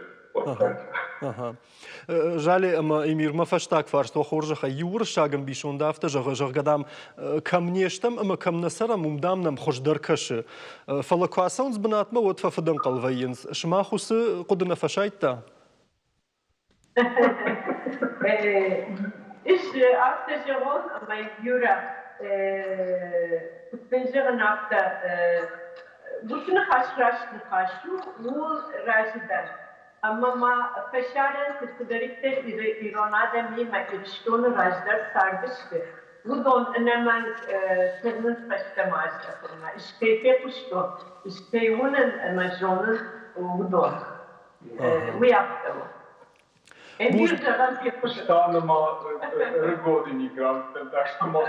Жале ӕмӕ Эмирмӕ фӕстаг фарст уӕ хорзӕхӕй. Иу уырыссаг ӕмбисонд афтӕ зӕгъы, зӕгъгӕ, дам, кӕм не стӕм ӕмӕ кӕм нӕ цӕрӕм, уым, дам, нӕм хуыздӕр кӕсы. Фӕлӕ куы ацӕуынц бынатмӕ, уӕд фӕфыдӕнхъӕл вӕййынц. Сымах уыцы хъуыды нӕ фӕсайдта? Ис афтӕ зӕгъон, ӕмӕ Юра, куыд дын зӕгъын, афтӕ уыцы ныхас раст ныхас у, ууыл разы дӕн. Ӕмӕ ма фӕсарӕнты цыдӕриддӕр ирон адӕмимӕ Ирыстоны раздӕр цардысты, уыдон ӕнӕмӕнг тырнынц фӕстӕмӕ аздӕхынмӕ. Искӕй фехъуыстон, искӕй уынын ӕмӕ зонын уыдон. Уый афтӕ у. Эмир зӕгъӕн фехъуыста. Ма ӕрыгон иммигранттӕн, так что ма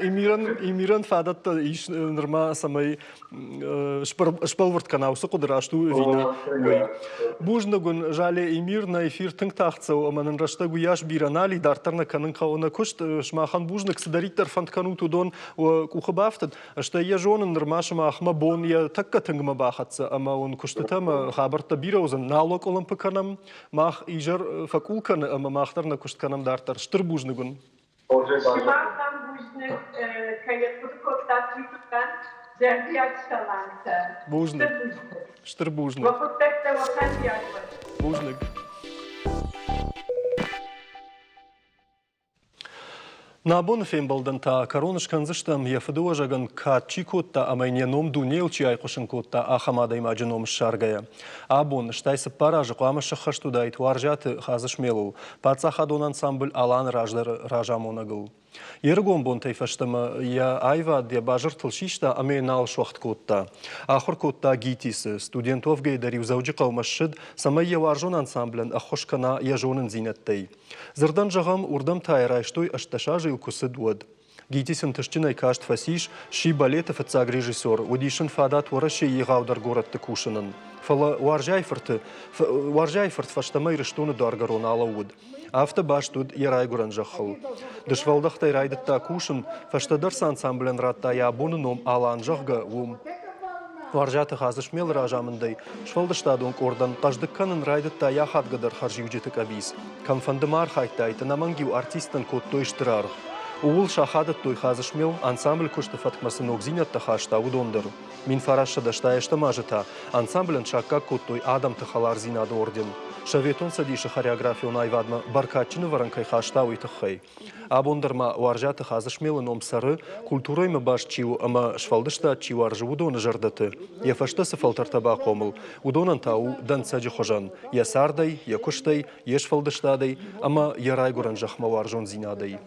Эмирӕн, Эмирӕн фадӕттӕ ис нырма, цӕмӕй сбӕлвырд кӕна, уыцы хъуыды раст у ӕви нӕ, уый. Бузныг уын, Жале Эмир, нӕ эфир тынг тагъд цӕуы ӕмӕ нын рӕстӕг уыйас бирӕ нал и, дарддӕр нӕ кӕнын хъӕуы нӕ куыст. Сымахӕн бузныг, цыдӕриддӕр фӕнд кӕнут, уыдон уӕ къухы бафтыд. Стӕй йӕ зонын, нырма сымахмӕ бон йӕ тӕккӕ тынгмӕ бахӕццӕ ӕмӕ уын куыстытӕ ӕмӕ хабӕрттӕ бирӕ уыдзӕн. Нал уӕ къуылымпы кӕнӕм, мах изӕр фӕкъул кӕны ӕмӕ мах дӕр нӕ куыст кӕнӕм дарддӕр. Стыр бузныг уын. Сымахӕн бузныг, кӕй ӕрхъуыды кодтат, уый тыххӕн. Зӕрдиаг саламтӕ. Бузныг. Стыр бузныг. Уӕ хъуыддӕгтӕ уӕ фӕндиаг уӕд. Бузныг. Нӕ абоны фембӕлдӕн та кӕрон скӕндзыстӕм, йӕ фыдыуӕзӕгӕн кад чи кодта ӕмӕ йын йӕ ном дунейыл чи айхъуысын кодта, ахӕм адӕймаджы ном ссаргӕйӕ. Абон, стӕй 4 азы хъуамӕ сӕххӕст уыдаид Уарзиаты Хадзысмелыл, паддзахадон ансамбль «Алан» раздӕры разамонӕгыл. Йе рыгон бонтӕй фӕстӕмӕ йӕ аивад йӕ базыртыл систа ӕмӕ йӕ нал суӕгъд кодта. Ахуыр кодта ГИТИС-ы, студент уӕвгӕйӕ дӕр-иу Дзӕуджыхъӕумӕ ссыд, цӕмӕй йӕ уарзон ансамблӕн ӕххуыс кӕна йӕ зонындзинӕдтӕй. Дзырдӕн зӕгъӕм, уырдӕм та йӕ райстой 18 азы йыл куы цыд, уӕд. Гитис ӕнтыстджынӕй каст фӕцис, сси балеты фыццаг режиссер, уыдис ын фадат Уӕрӕсейы егъаудӕр горӕтты кусынӕн. Фӕлӕ Уарзиайы-фырты Уарзиайы-фырт фӕстӕмӕ Ирыстоны дуаргӕрон алӕууыд. Афтӕ баст уыд йӕ райгуырӕн зӕххыл. Дысвӕлдӕхтӕй райдыдта кусын, фӕстӕдӕр цы ансамблӕн радта йӕ абоны ном Алан, зӕгъгӕ, уым. Уарзиаты Хадзысмелы разамындӕй сфӕлдыстадон къордӕн хъӕздыг кӕнын райдыдта йӕ ахадгӕдӕр хӕрзиуджыты къӕбиц. Кӕмфӕнды ма архайдтаид, ӕнӕмӕнг-иу артисттӕн кодтой стыр аргъ. Ууыл сахадыдтой Хадзысмел, ансамбль куысты фӕткмӕ цы ногдзинӕдтӕ хаста, уыдон дӕр. 1968 азы та ансамблӕн саккаг кодтой Адӕмты хӕлардзинады орден. Советон Цӕдисы хореографион аивадмӕ бӕркадджын ӕвӕрӕн кӕй хаста, уый тыххӕй. Абон дӕр ма Уарзиаты Хадзысмелы ном цӕры, культурӕимӕ баст чи у ӕмӕ сфӕлдыстад чи уарзы, уыдоны зӕрдӕты. Йӕ фӕстӕ цы фӕлтӕртӕ бахъомыл, уыдонӕн та у дӕнцӕджы хуызӕн йӕ цардӕй, йӕ куыстӕй, йе сфӕлдыстадӕй ӕмӕ йӕ райгуырӕн зӕхмӕ уарзондзинадӕй.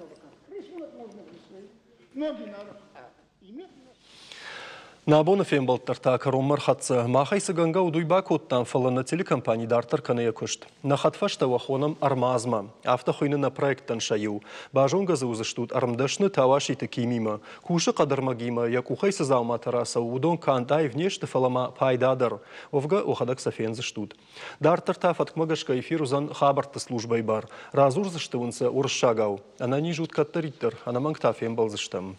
Нӕ абоны фембӕлд дӕр та кӕронмӕ рхӕццӕ. Махӕй цы гӕнгӕ уыд, уый бакодтам, фӕлӕ нӕ телекомпани дарддӕр кӕны йӕ куыст. Нӕ хӕдфӕстӕ уӕ хонӕм ӕрмадзмӕ. Афтӕ хуыйны нӕ проекттӕн сӕ иу. Базонгӕ дзы уыдзыстут ӕрмдӕсны Тауаситы Кимимӕ. Кусы хъӕдӕрмӕгимӕ, йӕ къухӕй цы дзауматӕ рацӕуы, уыдон канд аив не сты, фӕлӕ ма пайда дӕр. Уӕвгӕ, уӕхӕдӕг сӕ фендзыстут. Дарддӕр та фӕткмӕ гӕсгӕ эфир уыдзӕн хабӕртты службӕйы бар. Радзурдзысты уын сӕ уырыссагау. Ӕнӕниз ут кӕддӕриддӕр, ӕнӕмӕнг та фембӕлдзыстӕм.